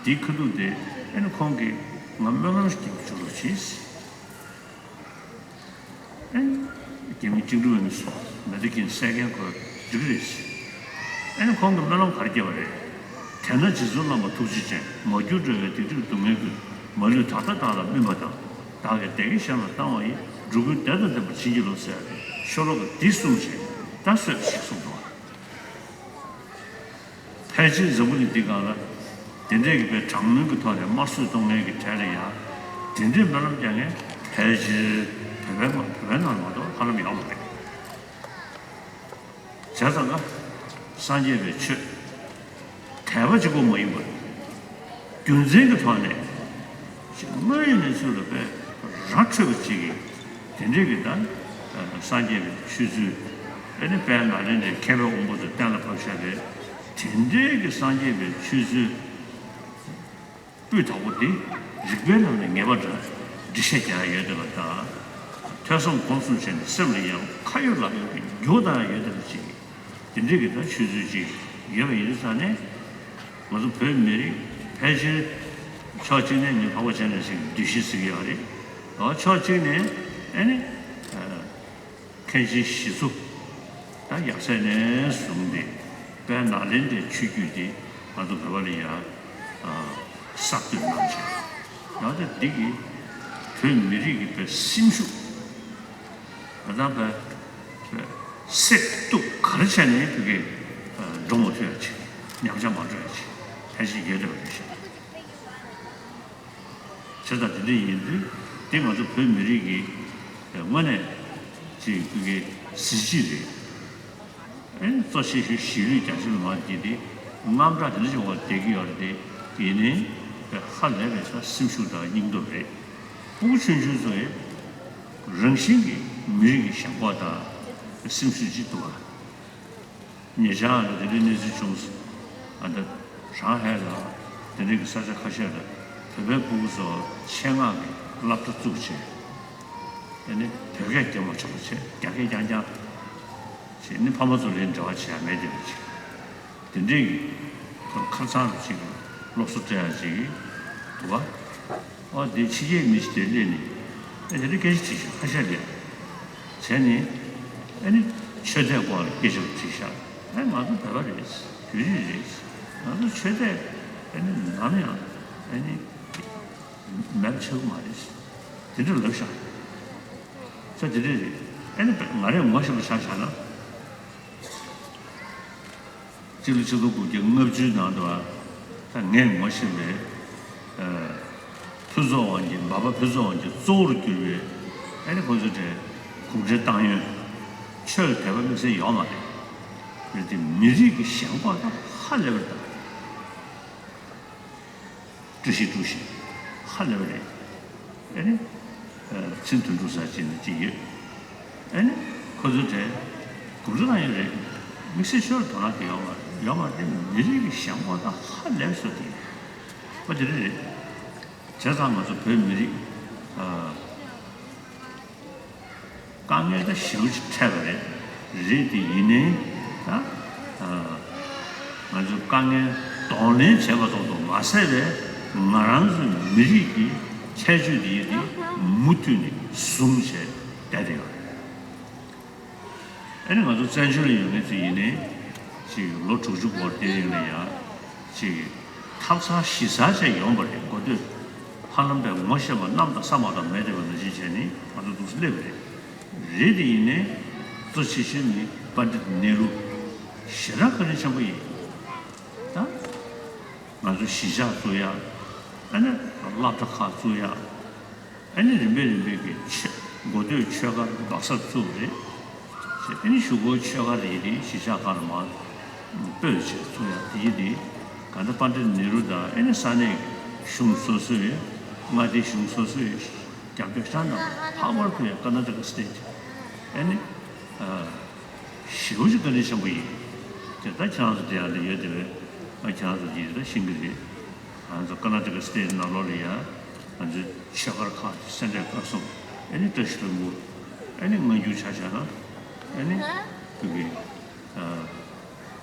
དེའི་ཁ་ཐུག་དེ་ཨ་ནི་ཁོང་གིས་ང་སྨོན་ལམ་ཞིག་རྒྱབ་བཅུག་རོགས་གྱིས། ཨེ། རྒྱ་མི་བཅིངས་འགྲོལ་བའི་མི་ཚོ་མེ་མདའ་གྱིས་བསད་མཁན་ཁོ་འགྲིག་གི་རེད་ཟེར། ཨེ་ནི་ཁོང་གིས་སྨོན་ལམ་ག་རེ་བརྒྱབ་པ་རེད། དེས་ན་རྗེ་བཙུན་བླ་མ་ཐུགས་རྗེ་ཅན། མ་གྱུར་འགྲོ་བའི་སྡིག་སྒྲིབ་སྡུག་བསྔལ་ཀུན། མ་ལུས་ད་ལྟ་བདག་ལ་སྨིན་པ་དང་། བདག་གིས་བདེ་སྐྱིད་གཞན་ལ་བཏང་བ་ཡི། འགྲོ་ཀུན་བདེ་དང་ལྡན་པར་བྱིན་གྱིས་རློབས་ཟེར་ཡ་རེད། ཤོ་ལོ་ཀ་འདི་གསུངས་བྱས་ད་གསོད་ཅིག་གསུངས་འདུག་ཕལ་ཆེར་འཛམ་བུ་གླིང་འདི་སྒང་ལ་དེ་འདྲས་ཀྱི་དཔེ་དྲག་གནོན་གྱི་ཐོག་ནས་དམར་གསོད་གཏོང་མཁན་གྱི་གྲས་ལ་ཡང་ དེ་འདྲའི་སྨོན་ལམ་རྒྱག་མཁན་ཕལ་ཆེར་བོད་པའི་ནང་བོད་པའི་ནང་མ་གཏོགས་ཧ་ལམ་ཡོད་མ་རེད། བྱས་ཙང་ཀ་སངས་རྒྱས་པའི་ཆོས་དད་པ་གཅིག་པོ་མ་ཡིན་པར་རྒྱུ་མཚན་གྱི་ཐོག་ནས་ཅིག་དངོས་ཡོད་གནས་ཚུལ་ལ་དཔེ་ར་འཕྲོད་པ་ཅིག་གིས་དེ་འདྲའི་གི་ད་སངས་རྒྱས་པའི་ཆོས་ཚུལ་ཨེ་ནི་དཔལ་ནཱ་ལེནྡྲའི་མཁས་པའི་དབང་པོ་ཚོས་གཏན་ལ་ཕབ་བཞག་པའི་དེ་འདྲའི་གི་སངས་རྒྱས་པའི་ཆོས་ཚུལ་སྤུས་དག་པོ་འདི་རིགས་པའི་ལམ་ནས་ངེས་པ་འདྲ་འགྲེལ་བཤད་རྒྱག་ཡ་ཡོད་བསྡད་པ་དང་། ཐོས་བསམ་སྒོམ་གསུམ་བྱས་ནས་སེམས་ལ་ཡང་ཁ་ཡོད་ལག་ཡོད་ཀྱི་རྒྱུ་དང་ཡོད་བསྡད་པ་ཅིག་དེ་འདྲའི་གི་ད་ཆོས་ཚུལ་ཅིག་ཡོད་པ་ཡིན་ཙང་ནས་ང་ཚོ་བོད་མི་རིགས་ཕལ་ཆེར་ཕྱོགས་གཅིག་ནས་ངས་འཕགས་པ་སྤྱན་རས་གཟིགས་ཀྱི་གདུལ་ཞིང་ཟེར་གྱི་ཡོད་རེད། ཨོ་ཕྱོགས་གཅིག་ནས་ཨེ་ནི། མཁན་ཆེན་ཞི་འཚོ་ད་ཡབ་སྲས་ནས་བཟུང་སྟེ་དཔལ་ནཱ་ལེནྡྲའི་ཆོས་བརྒྱུད་འདི་ང་ཚོ་བོད་པ་ལ་ཡང་གསར་གཏོད་གནང་བྱས། ཡང་ད་འདི་གིས་བོད་མི་རིགས་ཀྱི་བོད་སེམས་ཤུགས་ང་ཚང་བོད་བོད་སེམས་སྟོབས་ག་རེ་བྱས་ནས་བོད་ཀྱི་འགྲོ་མ་ཐུབ་ཡ་བྱས། ཉམས་ཆག་མ་འགྲོ་ཡ་བྱས་ཕན་ཆེ་ཡོད་བསྡད་པ་རེད་ཤག་བྱས་ཙང་དེ་འདྲ་ཡིན་དུས་དེ་ང་ཚོ་བོད་མི་རིགས་ཀྱི་དངོས་གནས་ཅིག་ཀུན་གྱི་གཟི་བརྗིད་རེད། ཨེ་གཙོ་ཆེ་ཤོས་གཞིས་ལུས་རྒྱ་ཆེ་མི་མང་གིས་དེ་དངངས་སྐྲག་དེ་འདྲ་བྱུང་བ་བསྡད་ཀྱི་ཡོད་རེད་དེ། ཡིན་ནའི་ཧ་ལས་པའི་ས་སེམས་ཤུགས་དང་སྙིང་སྟོབས་རེད། སྤུ་གུ་ཆུང་ཆུང་ཚོ་ཡི་རང་བཞིན་གྱིས་མི་རིགས་ཀྱི་ཞེན་ཁོག་དང་སེམས་ཤུགས་ཅིག་འདུག་བ། ཉེ་ཆར་ལ་དེ་འདྲའི་གནས་ཚུལ་བྱུང་སོང་། ཨ་ད་ཧྲང་ཧའེ་ལ་དེ་འདྲའི་གི་ས་ཆ་ཁ་ཤས་ལ་བོད་པའི་སྤུ་གུ་ཚོ་ཆེད་མངགས་ཀྱི་སློབ་གྲྭ་བཙུགས་བྱས། དེ་ནི་བོད་སྐད་རྒྱབ་མ་ཆོག་པ་བྱས་རྒྱ་སྐད་རྐྱང་རྐྱང་བྱས་ནི་ཕ་མ་ཚོ་ལ་འབྲེལ་བ་བྱེད་ཡ་མེད་དེ་བྱས། དེ་འདྲའི་གི་ཁར་ཚང་རུ་ཅིག་སློབ་གསོ་སྤྲད་ཡ་ཅིག་འདུག་བ། ཨོ་དེ་ཕྱི་རྒྱལ་མི་ཞིག་དེ་སླེབས་ནས་ཨེ་དེ་འདྲའི་སྐད་ཆ་དྲིས་ཤག་ཁ་ཤས་ལས། བྱས་ནས་ཨེ་ནི་ཆོས་དད་སྐོར་ལ་སྐད་ཆ་དྲིས་ཤག་ཨེ་ང་ཚོ་བོད་པ་རེད། བོད་རིགས་རེད། ང་ཚོ་ཆོས་དད་ཨེ་ནི་ནམ་ཡང་ཨེ་ནི་མེད་པ་ཆགས་ཀྱི་མ་རེད། དེ་འདྲ་ལབ་ཤག་ས་དེ་འདྲ་རེད། ཨེ་ནི་ང་རས་ངོ་ཤེས་པ་ཆ་བཞག་ན། སྤྱི་ལོ་ཆིག་སྟོང་དགུ་བརྒྱ་ལྔ་བཅུའི་ནང་དུ་ད་ངས་ངོ་ཤེས་པའི་ཕུན་ཚོགས་དབང་གིས་འབའ་པ་ཕུན་ཚོགས་དབང་གིས་གཙོ་བོར་གྱུར་པའི་ཨ་ནི་ཁོང་ཚོ་གྲས་གུང་ཁྲན་ཏང་ཡོན་ཆོས་ལ་དད་པ་དམིགས་བསལ་ཡོད་མ་རེད། རེད་དེ་མི་རིགས་ཀྱི་ཞེན་ཁོག་ད་ཧ་ལས་པ་རེད་ད། བཀྲ་ཤིས་བཀྲ་ཤིས་ཧ་ལས་པ་རེད། ཨ་ནི། མཚན་དོན་གྲུབ་ཟེར་ཅིག་ནི་ཅིག་ཡོད། ཨ་ནི། ཁོ་ཚོའི་གྲས་གུང་ཁྲན་ཏང་ཡོན་རེད། དམིགས་བསལ་ཆོས་ལ་དོ་སྣང་དེ་ཡོད་མ་རེད། ཡོད་མ་རེད་དེ་མི་རིགས་ཀྱི་ཞེན་ཁོག་ད་ཧ་ལས་པ་བཟོ་དེ་ཡོད། པ་དེ་རེད་རེད། བྱས་ཙང་ང་ཚོ་བོད་མི་རིགས། དཀའ་ངལ་ད་ཞེ་པོ་ཅིག་འཕྲད་པ་རེད། རེད་དེ་ཡིན་ནའི་ད་ང་ཚོས་དཀའ་ངལ་གདོང་ལེན་བྱས་པ་ཙམ་དུ་མ་ཟད་པའི་ང་རང་ཚོའི་མི་རིགས་ཀྱི་ཁྱད་ཆོས་དེ་ཡིན་དེ་མུ་མཐུད་ནས་བཟུང་བྱས་བསྡད་དེ་ཡོད་རེད། ཨ་ནི་ང་ཚོ་བཙན་བྱོལ་ལ་ཡོད་མཁན་ཚོ་ཡིན་ནའི་ཅིག་ལོ་དྲུག་ཅུ་འགོར་དེ་རིང་ལ་ཡང་ཅིག་ཐབ་ཚང་གཞི་རྩ་བྱས་ཡོང་བ་རེད། འགོ་སྟོད་ཧ་ལམ་པའི་ངོ་ཤེས་པ་གནམ་དང་ས་མ་དང་མེད་བསྡད་པ་ནང་བཞིན་བྱས་ནས་ང་ཚོ་འདུག་སེ་སླེབས་པ་རེད། རེད་དེ་ཡིན་ནའི་གཙོ་ཆེ་ཤོས་ནི་པཎྜི་ཏ་ནེ་རུ་ཞེ་དྲག་བཀའ་དྲིན་ཆེན་པོ་ཡིན། ད་ང་ཚོ་གཞིས་ཆགས་བཙུགས་ཡ། ཨ་ནི་སློབ་གྲྭ་ཁག་བཙུགས་ཡ། ཨ་ནི་རིམ་པས་རིམ་པས་ཀྱི་ཆོས་འགོ་སྟོད་ཆོས་སྒར་སྦག་ས་བཙུགས་རེད། ཨ་ནི་གཞུག་གུ་ཆོས་སྒར་ཡིན་དེ་གཞིས་ཆགས་ཁག་ལ་མར་སྤོས་བྱས་བཙུགས་ཡ་དེ་ཡིན་དེ། ག་འདྲ་པཎྜི་ཏ་ནེ་རུ་དང་ཨ་ནི་ས་གནས་གཞུང་སོ་སོའི་མངའ་སྡེ་གཞུང་སོ་སོའི་རྒྱབ་སྐྱོར་ཤར་ནང་ལྷག་པར་དུ་ཡང་ཀར་ནཱ་ཊ་ཀ་སི་ཊེཊ་ཨ་ནི་ཞེ་པོ་ཅིག་བཀའ་དྲིན་ཆེན་པོ་ཡིན། དེ་ད་ཁྱེད་རང་ཚོ་དེ་ཡང་ལ་ཡོད་དེ་བས་ང་ཁྱེད་རང་ཚོ་དེ་ད་ཤེས་ཀྱི་རེད། ང་ཚོ་ཀར་ནཱ་ཊ་ཀ་སི་ཊེཊ་ནང་ལོགས་ལ་ཡང་ང་ཚོའི་ཆོས་སྒར་ཁག་སེ་འབྲས་དཀར་གསུམ་ཨ་ནི་བཀྲ་ཤིས་ལྷུན་པོ་ཨ་ནི་སྔ་འགྱུར་ཆ་བཞག་ན་ཨ་ནི་བོད་ཀྱི་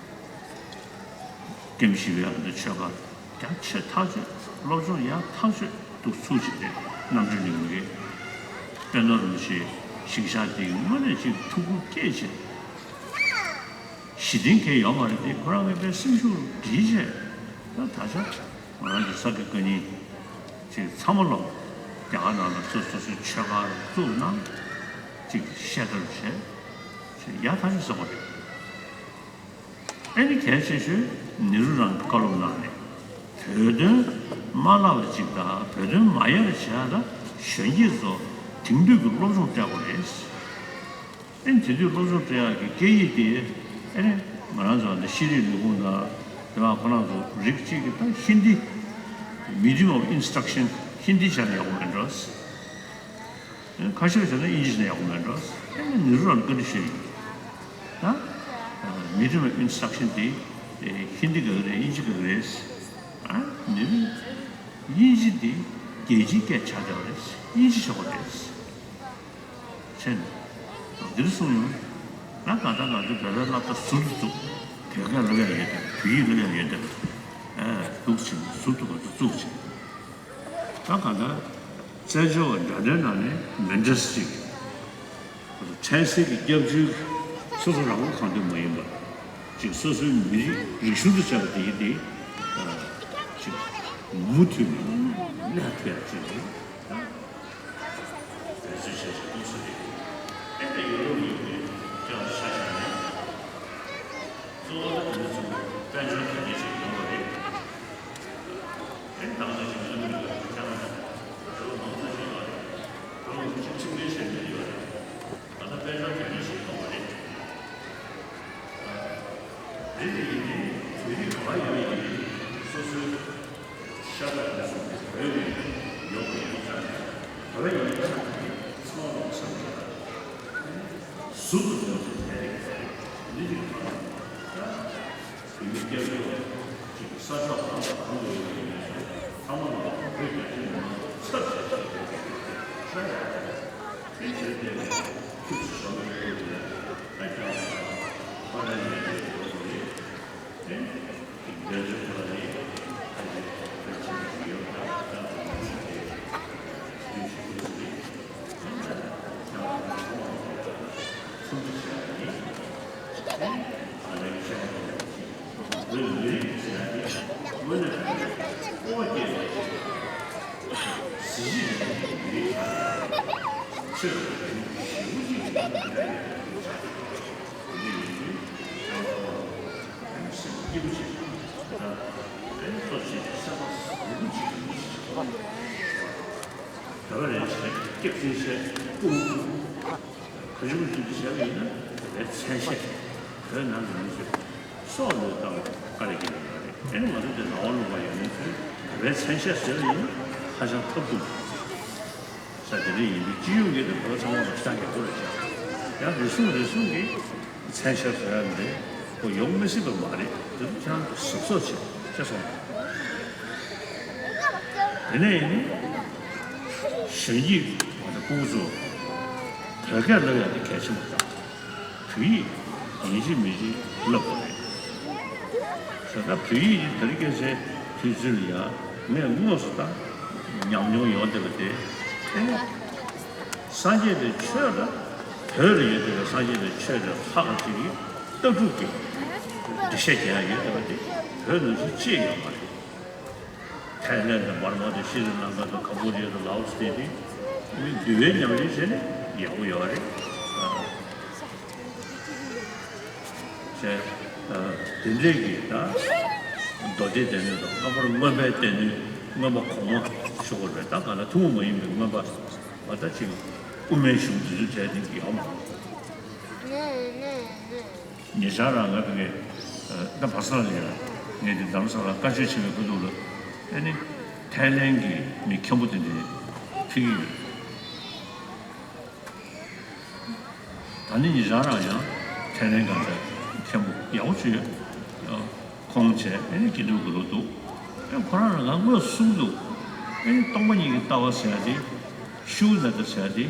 ཀེམ་བཞི་པའི་ཨ་ནི་ཆོས་སྒར་ཡང་ཆེ་ཐག་ཆོད་སློབ་སྦྱོང་ཡང་ཐག་ཆོད་འདུག་ཚུགས་ཅིག་རེད། རྣམ་གྲོལ་གླིང་གི་པད་ནོར་རིན་པོ་ཆེའི་ཞིང་ཆགས་དེ་དངོས་གནས་ཅིག་ཐུགས་ཁུར་བསྐྱེད་བྱས། ཞི་བདེ་གང་ཡོད་མ་རེད་དེ་ཁོ་རང་གི་དཔེ་སེམས་ཤུགས་སྒྲིལ་བྱས། ད་ད་ཆ་ང་རང་གི་ས་དགེ་བཀའ་རྙིང་ཅིག་ཚང་མ་ལོག་རྒྱ་གར་ནང་ལ་སོ་སོ་སོའི་ཆོས་སྒར་བཙུགས་ན་ཅིག་བཤད་ཐབས་བྱས་ཅིག་ཡག་ཐག་ཆོད་ཟེར་བ་རེད། ཨ་ནི་གལ་ཆེ་ཤོས་ནེ་རུ་རང་གི་བཀའ་སློབ་གནང་ནས་བོད་དོན་མ་བརླག་པ་ཅིག་དང་བོད་དོན་མ་ཡལ་བ་བྱས་ལ་ གཞོན་སྐྱེས་ཚོ་དེང་དུས་ཀྱི་སློབ་སྦྱོང་སྤྲད་དགོས་རེད། ཨེ་དེང་དུས་སློབ་སྦྱོང་སྤྲད་ཡག་གི་སྐད་ཡིག་དེ་ཨེ་ང་རང་ཚོ་འདི་ཤེས་རིག་ལས་ཁུངས་དང་དེ་བ་ཁོ་རང་ཚོ་རིགས་གཅིག་གི་ད་ཧིན་དི། Medium of instruction ཧིན་དི་བྱས་ན་ཡག་པོ་མེད་འགྲོ། ཁ་ཤས་བྱས་ན་དབྱིན་ཇི་ནས་ཡག་པོ་མེད་འགྲོ། ཨེ་ནི་རུ་རང་བཀའ་འདྲི་ཞུས་ཡིན། ད་Medium of instruction དེ་ཧིན་དི་ག་གི་རེད། དབྱིན་ཇི་ག་གི་རེད། ཨ་ནི་དབྱིན་ཇི་དེ་རྒྱལ་སྤྱིའི་སྐད་ཆགས་བསྡད་པ་རེད། དབྱིན་ཇི་ཆགས་པ་རེད། བྱས་ནས་འདིར་གསུངས་ཡོང་། ང་གང་ལྟར་ང་ཚོའི་བོད་པའི་སློབ་གྲྭ་ཟུར་དུ་བཙུགས། བོད་སྐད་སློབ་ཡག་ཡོད་དེ། བོད་ཡིག་སློབ་ཡག་ཡོད་དེ། ཨ་འདུག་ཕྱིན་ཟུར་དུ་ང་ཚོ་བཙུགས་ཕྱིན། ད་གང་ལྟར་བཙན་བྱོལ་བ་འདྲ་འདྲའི་ནང་ནས་མི་འདྲ་ཞིག་ཕྲན་སེ་གི་སྐྱབས་བཅོལ་སོ་སོ་རང་མགོ་གང་ཐོན་མ་ཡིན་པ། ཅིག་སོ་སོའི་མི་རིགས་རིག་གཞུང་དུ་བྱས་པ་དེ་ཡིན་ཏེ། ཅིག་མུ་མཐུད་ནས་གནས་ཐུབ་ཡག་ཅིག་རེད། འབད་བརྩོན་བྱས་ཤིང་གཏོང་ས་རེད། ཨེ་ད་ཡོ་རོབ་ཡུལ་གྱི་སྐྱོན་ཆ་བཞག་ནས། གཙོ་བོ་ད་དེ་ཚོ་དཔལ་འབྱོར་གྱི་གནས་ཤིག་ཡོང་བ་རེད། ཨེ་ད་ང་ཚོ་ཞིག་ལ་མི་འདུག་ཁྱེད་རང་ཚོ་ལོ་མང་པོ་ཞིག་ཡོད་རེད། ལོ་མང་པོ་ཞིག་ཁྲིམས་འགལ་བྱས་ནས་ཡོད་རེད། ད་ལྟ་དཔལ་འབྱོར་གྱི་གནས་ཤིག་ཡོང་བ་རེད། རེད་དེ་ཡིན་ནའི་བོད་རིགས་ག་པར་ཡོད་ཡིན་སོ་སོའི་ཤ་ཁྲག་དང་མཚུངས་པའི་བོད་ནས་ཡོང་བའི་ཡོང་ཆ་ནས་བོད་ཡིན་ཡང་ཚང་མ་ལོག་བསམ་བྱས་ཟུར་དུ་ཡོང་ཚུལ་དེ་རེད། འདི་གཅིག་དང་། ད་བོད་མི་སྐྱབས་བཅོལ་བ་གཅིག་ས་ཕྱོགས་གང་དང་གང་དུ་ཡོད་པའི་མི་ཚོ་ཚང་མ་ལོག་བོད་རྒྱ་ཆེའི་མི་མང་ཚབ་བྱས་བྱས་ཤ་ཡག་དེ་ཚོའི་ཐད་ནས་ཐུགས་སུ་ཞོགས་པའི་སྐོར་དེ་ད་རྒྱ་ཧོ་ལན་ཡོད་ཅེས་འགྲོ་དགོས་རེད། དེ་འདི་ཚོའི་ཐོག་ནས་ཕལ་ཆེར་ཕལ་ཆེར་ཡོད་ད་ད་དུང་མི་ཞིག་དེ་དུས་ཕྱིས་དུས་ཚོད་རེད། དེ་ད་ཡང་ཚོགས་འདུ་བྱས་པ་ཡིན། ཨ་ལས་བྱས་པ་ཡིན། བོད་མི་རིགས་ཟེར་ཡ་དེ་དངོས་གནས་དྲང་གནས་སྤོབས་པ་སྐྱེ་བའི་གཟི་བརྗིད་ལྡན་པའི་མི་རིགས་ཆགས་ཡོད། ཆོས་ཀྱི་རིག་གཞུང་ཞེ་པོ་ཅིག་གི་རིག་གཞུང་ཆགས་ཡོད། དེ་འདྲ་ཡིན་དུས་ཁྱེད་རང་ཚོ་སེམས་སྐྱིད་པོ་བྱེད་དང་། ཨ་ནི་གཙོ་ཆེ་ཤོས་སེམས་པ་ཡག་པོ་བྱེད་དགོས་ཀྱི་རེད། ད་ག་རེ་བྱས་སྐྱག་རྫུན་བཤད་ལྐུགས། ག་ཞུ་ག་ཞུ་དེ་བྱས་པ་ཡིན་ན་བོད་པའི་མཚན་ཤས། བོད་ནང་གི་མི་ཚོས་སྲོག་བློས་བཏང་དཀའ་ལས་ཁག་པོ་ཡོད་རེད། ཨ་ནི་ང་ཚོ་འདི་རང་དབང་ལུང་པ་ཡོད་མཁན་ཚོས་བོད་པའི་མཚན་ཤས་ཟེར་བ་ཡིན་ན་ཧ་ཅང་ཐབས་སྡུག་རེད། ས་དེ་འདྲ་ཡིན་དུས་སྤྱི་ཡོངས་ཀྱི་ནི་བོད་ཚང་མ་ལ་ཤ་ཡག་པོ་རེད་བྱ། ཡང་རེ་ཟུང་རེ་ཟུང་གིས་མཚན་ཤས་ཟེར་ཡ་འདི་ཁོ་ཡོང་མི་སྲིད་པ་མ་རེད། དེ་ཚོ་ཁྱེད་རང་ཚོ་གཟབ་གཟབ་བྱེད་ཅེས་གསུངས། དེ་ནས་ཡིན་ནི་གཞོན་སྐྱེས་ང་ཚོ་སྤུ་གུ་ཚོ་བོད་སྐད་སློབ་ཡ་དེ་གལ་ཆེན་པོ་རེད། བོད་ཡིག་ཡིན་གཅིག་མིན་གཅིག་བསླབ་དགོས་རེད། ད་ལྟ་བོད་ཡིག་དེ་རིང་ཁ་སང་དུས་ཚོད་ལ་ཡ་ངས་དངོས་སུ་ད་ཉམས་མྱོང་ཡོང་བསྡད་པ་དེ། ཨེ་སངས་རྒྱས་པའི་ཆོས་ལ་བོད་ལ་ཡོད་བསྡད་པའི་སངས་རྒྱས་པའི་ཆོས་དེ་ལྷག་ག་ཅིག་གིས་ལྟ་གྲུབ་ཀྱི་འགྲེལ་བཤད་རྒྱག་ཡ་ཡོད་བསྡད་པ་དེ་བོད་ནང་བཞིན་ཅིག་ཡོད་མ་རེད། ཐའི་ལེན་དང་འབར་མ་དང་ཤྲི་ལང་ཀ་དང་ཀམ་བོ་ཌི་ཡ་དང་ལའོ་སི་དེ་དེ་མི་འདུལ་བའི་ཉམས་ལེན་བྱས་ནས་ཡག་པོ་ཡོད་རེད། བྱས། དེ་འདྲས་ཀྱི་ད་མདོ་སྡེའི་སྡེ་སྣོད་དང་ལྷག་པར་མངོན་པའི་སྡེ་སྣོད་མངོན་པ་གོང་མ་ཞུ་དགོས་རེད། ད་ག་ལ་ཐུན་མོང་མ་ཡིན་པའི་མངོན་པ་བ་ད་ཅིག་དབུ་མའི་གཞུང་དེ་ཚོའི་གྲས་དེ་ཡོད་མ་རེད། ཉེ་ཆར་རང་ང་དེ་གའི་ད་བར་སར་ལ་ཡ་ངས་དེ་རྡ་རམ་ས་ལ་བཀའ་ཆོས་བྱེད་པའི་ཁ་ཐུག་ལ་ཨ་ནི་ཐའི་ལེན་གྱི་མི་མཁན་པོ་དེ་འདྲས་ཕེབས་ཀྱི་ཡོད། ད་ནི་ཉེ་ཆར་རང་ཡང་ཐའི་ལེན་གང་ཚ་མཁན་པོ་ཡག་པོ་བྱོས་ཡོད། ཁོང་བྱས་ཨ་ནི་དགེ་ཕྲུག་གི་ལོ་འདུག་ཨ་ཁོ་རང་ལ་ང་དངོས་སུ་གསུངས་འདུག་ཨ་ནི་སྟོང་པ་ཉིད་ཀྱི་ལྟ་བ་ཟེར་ཡ་དེ་ཤུགས་ལ་ད་ཟེར་ཡ་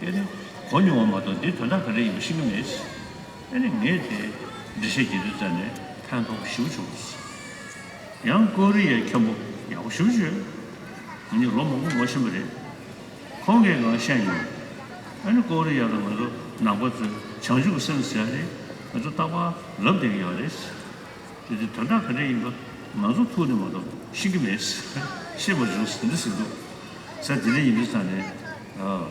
དེ་ཨ་ནི་གོ་མྱོང་བ་མ་གཏོགས་འདི་དོན་དག་ག་རེ་ཡིན་པ་ཤེས་ཀྱི་མེད། ཨ་ནི་ངས་དེ་འགྲེལ་བཤད་བྱེད་དུས་ཙམ་ནས་ཕན་ཐོགས་ཞེ་པོ་བྱུང་། ཡང་ཀོ་རི་ཡའི་མཁན་པོ་ཡག་པོ་ཞེ་པོ་ཅིག་ཡོད། ང་གཉིས་ལོ་མང་པོ་ངོ་ཤེས་པ་རེད། ཁོང་གིས་ང་བཤད་མྱོང་། ཨ་ནི་ཀོ་རི་ཡ་ལ་ང་ཚོ་ནང་པ་ཚོས་བྱང་ཆུབ་ཀྱི་སེམས་ཟེར་ཡ་རེད། ང་ཚོ་རྟག་པར་ལབ་བསྡད་ཀྱི་ཡོད་རེད། དེ་དེ་དོན་དག་ག་རེ་ཡིན་པ་ང་ཚོ་ཐུག་ནས་མ་གཏོགས་ཤེས་ཀྱི་མེད། ཤེས་མ་བྱུང་ཟེར་འདི་ཟེར་འདུག་ས་དེ་འདྲ་ཡིན་དུས་ཙམ་ནས། ཨ།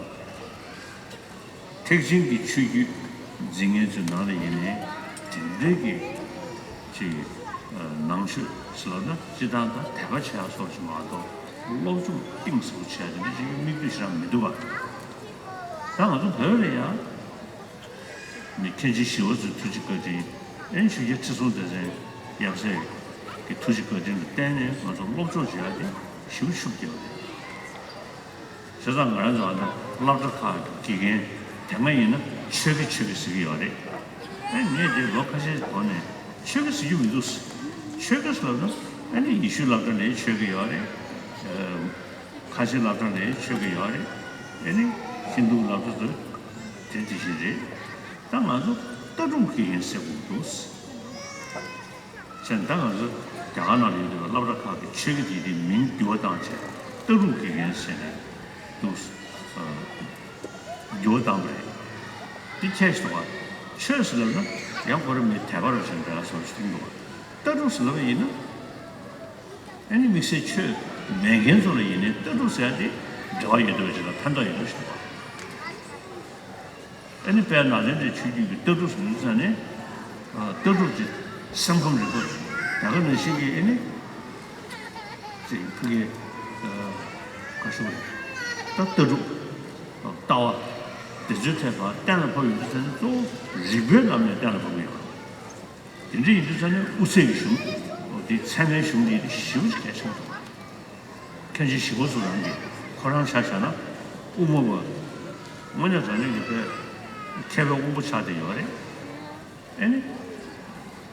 ཐེག་ཆེན་གྱི་ཆོས་བརྒྱུད་འཛིན་མཁན་ཚོའི་ནང་ལ་ཡིན་ནའི་དེ་འདྲའི་གི་ཅིག་ནང་ཆོས་ཟེར་ལབ་ན་སྤྱིར་བཏང་ད་དད་པ་བྱེད་ཡག་སོགས་ཅིག་མ་གཏོགས་ སློབ་སྦྱོང་གཏིང་ཟབ་པོ་བྱས་ཏེ་འདི་བྱེད་རྒྱུའི་དམིགས་ཡུལ་ཞེ་དྲག་མི་འདུག་པ། ད་ང་ཚོ་བོད་ལ་ཡང་མི་མཁན་ཆེན་ཞི་བ་འཚོའི་ཐུགས་རྗེ་བཀའ་དྲིན། ཨེ་ཆོས་རྒྱལ་ཁྲི་སྲོང་ལྡེ་བཙན་ཡབ་སྲས་ཀྱི་ཐུགས་རྗེ་བཀའ་དྲིན་ལ་བརྟེན་ནས་ང་ཚོ་སློབ་སྦྱོང་བྱེད་ཡག་དེ་ཞེ་པོ་ཤུགས་རྒྱག་རེད། བྱས་ཙང་ང་རང་ཚོ་ཨ་ནི་སློབ་གྲྭ་ཁག་གི་དགེ་རྒན་དེ་སྔ་ཡིན་ན་ཆོས་དགེ་ཆོས་དགེ་ཟེར་གྱི་ཡོད་རེད། ཨ་ངས་དེ་ལོ་ཁ་ཤས་གོང་ནས་ཆོས་དགེ་ཟེར་རྒྱུ་མི་འདུག་ཆོས་དགེ་ཟེར་ལབ་ན་ཨ་ནི་ཡེ་ཤུའི་སློབ་གྲྭ་ནས་ཆོས་དགེ་ཡོད་རེད། ཁ་ཆེ་སློབ་གྲྭ་ནས་ཆོས་དགེ་ཡོད་རེད། ཨ་ནི་ཧིན་རྡུ་སློབ་གྲྭ་ཚོ་དེ་དེ་བཞིན་རེད། ད་ང་ཚོ་ལྟ་གྲུབ་དགེ་རྒན་ཟེར་དགོས་འདུག་བྱས་ཙང་ད་ང་ཚོ་རྒྱ་གར་ནང་ལ་ཡོད་པའི་སློབ་གྲྭ་ཁག་གི་ཆོས་དགེ་དེ་དེ་མིང་འགྱུར་བ་བཏང་བྱས་ལྟ་གྲུབ་དགེ་རྒན་ཟེར་ནས་འདུག་འགྱུར་བ་བཏང་བ་རེད། འདི་ཁྱད་ཞིག་འདུག་བ། ཆོས་ཟེར་ལབ་ན་ཡང་ཁོ་རང་མི་དད་པ་རུ་བྱས་འདྲ་བཟོ་ཞིག་མཐོང་འདུག་བ། ལྟ་གྲུབ་ཟེར་ལབ་པ་ཡིན་ན། ཨ་ནི་དམིགས་བསལ་ཆོས་མེད་མཁན་ཚོ་ལ་ཡིན་ནའི་ལྟ་གྲུབ་ཟེར་ཡ་དེ་འབྲེལ་བ་ཡོད་འདུག་ཅིག་ལ་ཕན་ཐོགས་ཡོད་འདུག་ཞིག་འདུག་བ། ཨ་ནི་དཔལ་ནཱ་ལེནྡྲའི་ཆོས་བརྒྱུད་ཀྱི་ལྟ་གྲུབ་ཟེར་དུས་ཙང་ནས། ལྟ་གྲུབ་ཀྱི་སེམས་ཁམས་རིག་པ་དེ་ག་ནང་བཞིན་གྱི་ཨ་ནི། ཅིག་ཕ་གི་ག་ཤོག་རེད། ད་ལྟ་གྲུབ། ལྟ་བ། དེ་ཚོའི་ཐད་ཀར་གཏན་ལ་ཕབ་ཡོང་དུས་ཙང་ནས་གཙོ་བོ་རིག་པའི་ལམ་ནས་གཏན་ལ་ཕབ་ཀྱི་ཡོད་རེད། དེ་འདྲ་ཡིན་དུས་ཙང་ནས་དབུ་ཚད་ཀྱི་གཞུང་། འོ་དེ་ཚད་མའི་གཞུང་དེ་ཞེ་པོ་ཅིག་གལ་ཆེན་པོ་འདུག་མཁན་ཆེན་ཞི་བ་འཚོ་རང་གིས་ཁོ་རང་ཆ་བཞག་ན་དབུ་མ་པ། དངོས་གནས་དྲང་གནས་ཀྱི་དཔེ་མཁས་པའི་དབང་པོ་ཆགས་བསྡད་ཡོད་རེད། ཨེ་ནི།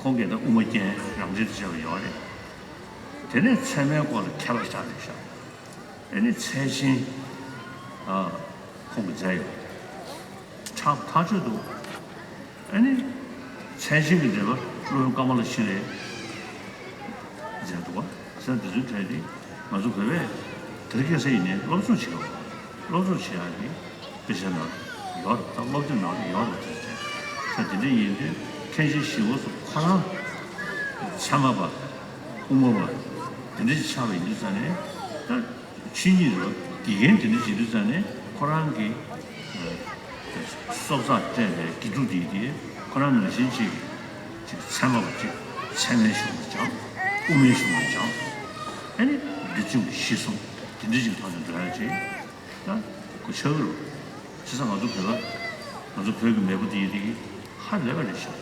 ཁོང་གིས་ད་དབུ་མ་རྒྱན་རང་བྱས་དུ་བྱས་པ་ཡོད་རེད། དེ་ནས་ཚད་མའི་སྐོར་ལ་མཁས་པ་ཆགས་བསྡད་ཤག་ཨེ་ནི་ཚད་ཆེན། ཨ། ཁོང་གིས་མཛད་ཡོད། ཕྲག་ཐག་ཆོད་འདུག་ཨ་ནི། མཚན་གཞི་གི་འགྲེལ་པ་སློབ་དཔོན་ཀ་མ་ལ་ཤཱི་ལས་མཛད་འདུག་བ། ཟེར་དེ་ཚོའི་གྲས་དེ་ང་ཚོ་བོད་པས་དེ་རིང་ཁ་སང་ཡིན་ནའི་སློབ་སྦྱོང་བྱེད་དགོས། སློབ་སྦྱོང་བྱེད་ཡག་གི་དཔེ་ཆ་ནང་ཡོད་རེད། ད་སློབ་དེབ་ནང་ལ་ཡོད་རེད། དེ་ཚོའི་གྲས་ད་དེ་འདྲ་ཡིན་དུས་མཁན་ཆེན་ཞི་བ་འཚོ་ཁོ་རང་ཚད་མ་པ། དབུ་མ་པ། དེ་འདྲ་ཞིག་ཆགས་པ་ཡིན་དུས་ཙང་ནས་ད། ཆོས་ཉིད་རེད་བ། དགེ་རྒན་དེ་འདྲ་བྱེད་དུས་ཙང་ནས་ཁོ་རང་གི་སྲོག་རྩ་སྤྲད་པའི་དགེ་ཕྲུག་དེ་དེ་ཁོ་རང་ནང་བཞིན་ཅིག་ཅིག་ཚད་མ་པ་ཅིག་ཚད་མའི་གཞུང་ལ་སྦྱངས། དབུ་མའི་གཞུང་ལ་སྦྱངས། ཨ་ནི་འདི་ཅུང་གཞི་བཟུང་དེ་འདྲ་ཅིག་ཐོག་ནས་འགྲོ་ཡག་ཅིག་ད་གོ་ཆོད་ཀྱི་རེད། བྱས་ཙང་ང་ཚོ་བོད་པ། ང་ཚོ་བོད་ཀྱི་མེས་པོ་དེ་དེ་ཧ་ལས་པ་རེད་ཤག་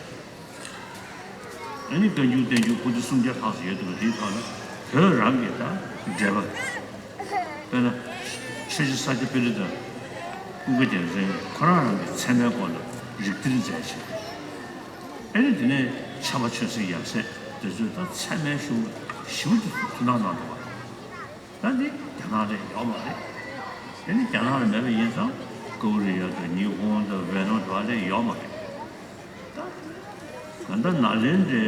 ཨ་ནི་བཀའ་འགྱུར་བསྟན་འགྱུར་པོ་ཏི་སུམ་བརྒྱ་ལྷག་ཙམ་ཡོད་འདུག་འདིའི་ཐོག་ནས་བོད་རང་གི་ད་འགྲེལ་པ། དཔེར་ན། ཆོས་རྗེ་ས་སྐྱ་པཎྜི་ཏ། ཀུན་དགའ་རྒྱལ་མཚན་ཁོ་རང་རང་གི་ཚད་མའི་སྐོར་ལ་རིགས་གཏེར་མཛད་བྱས། ཨ་ནི་དེ་ནས་ཕྱྭ་པ་ཆོས་སྲིད་ཡབ་སྲས་དེ་ཚོས་ད་ཚད་མའི་གཞུང་ཞེ་པོ་ཅིག་ཐུགས་སྣང་གནང་འདུག་བ། ད་འདི་རྒྱ་ནག་ལ་ཡོད་མ་རེད། དེ་ནི་རྒྱ་ནག་ལ་མེད་པ་ཡིན་ཙང་ཀོ་རི་ཡ་དང་ཉི་ཧོང་དང་ཝེ་ནོ་ཌུ་ཝ་ལ་ཡོད་མ་རེད། ད་ག་ད་ནཱ་ལེནྡྲའི་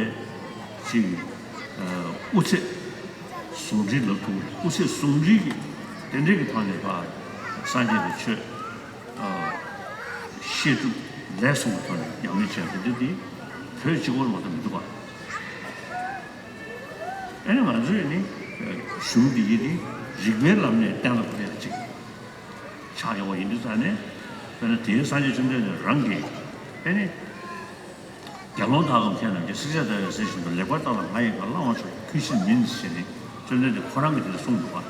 ཅིག་དབུ་ཚད་ཟུང་འབྲེལ་ལབ་ཐུབ་རེད། དབུ་ཚད་ཟུང་འབྲེལ་གྱི་དེ་འདྲའི་གི་ཐོག་ནས་ཕར་སངས་རྒྱས་པའི་ཆོས་བཤད་སྒྲུབ་ལས་གསུམ་གྱི་ཐོག་ནས་ཉམས་ལེན་བྱས་པ་འདི་འདི་བོད་གཅིག་པོར་མ་གཏོགས་མི་འདུག་ག་ཨ་ནི་ང་ཚོས་ནི་གཞུང་འདི་ཡི་ནི་རིགས་པའི་ལམ་ནས་གཏན་ལ་ཕབ་ཡག་ཅིག་ཆགས་ཡོང་བ་ཡིན་དུས་ཙང་ནས། དཔེར་ན་དེའི་སངས་རྒྱས་བཅོམ་ལྡན་འདས་རང་གིས་ཨ་ནི་དགེ་སློང་དག་གམ་མཁས་རྣམས་ཀྱིས། བསྲེག་བཅད་བརྡར་བའི་ཟས་བཞིན་དུ། ལེགས་པར་བརྟགས་ལ་ང་ཡི་བཀའ། བླང་བར་ཤོག་ཀུན་ཤེས་མིན་ཟེར་ནས་བཅོམ་ལྡན་འདས་ཁོ་རང་གིས་དེ་འདྲ་གསུངས་འདུག་ག་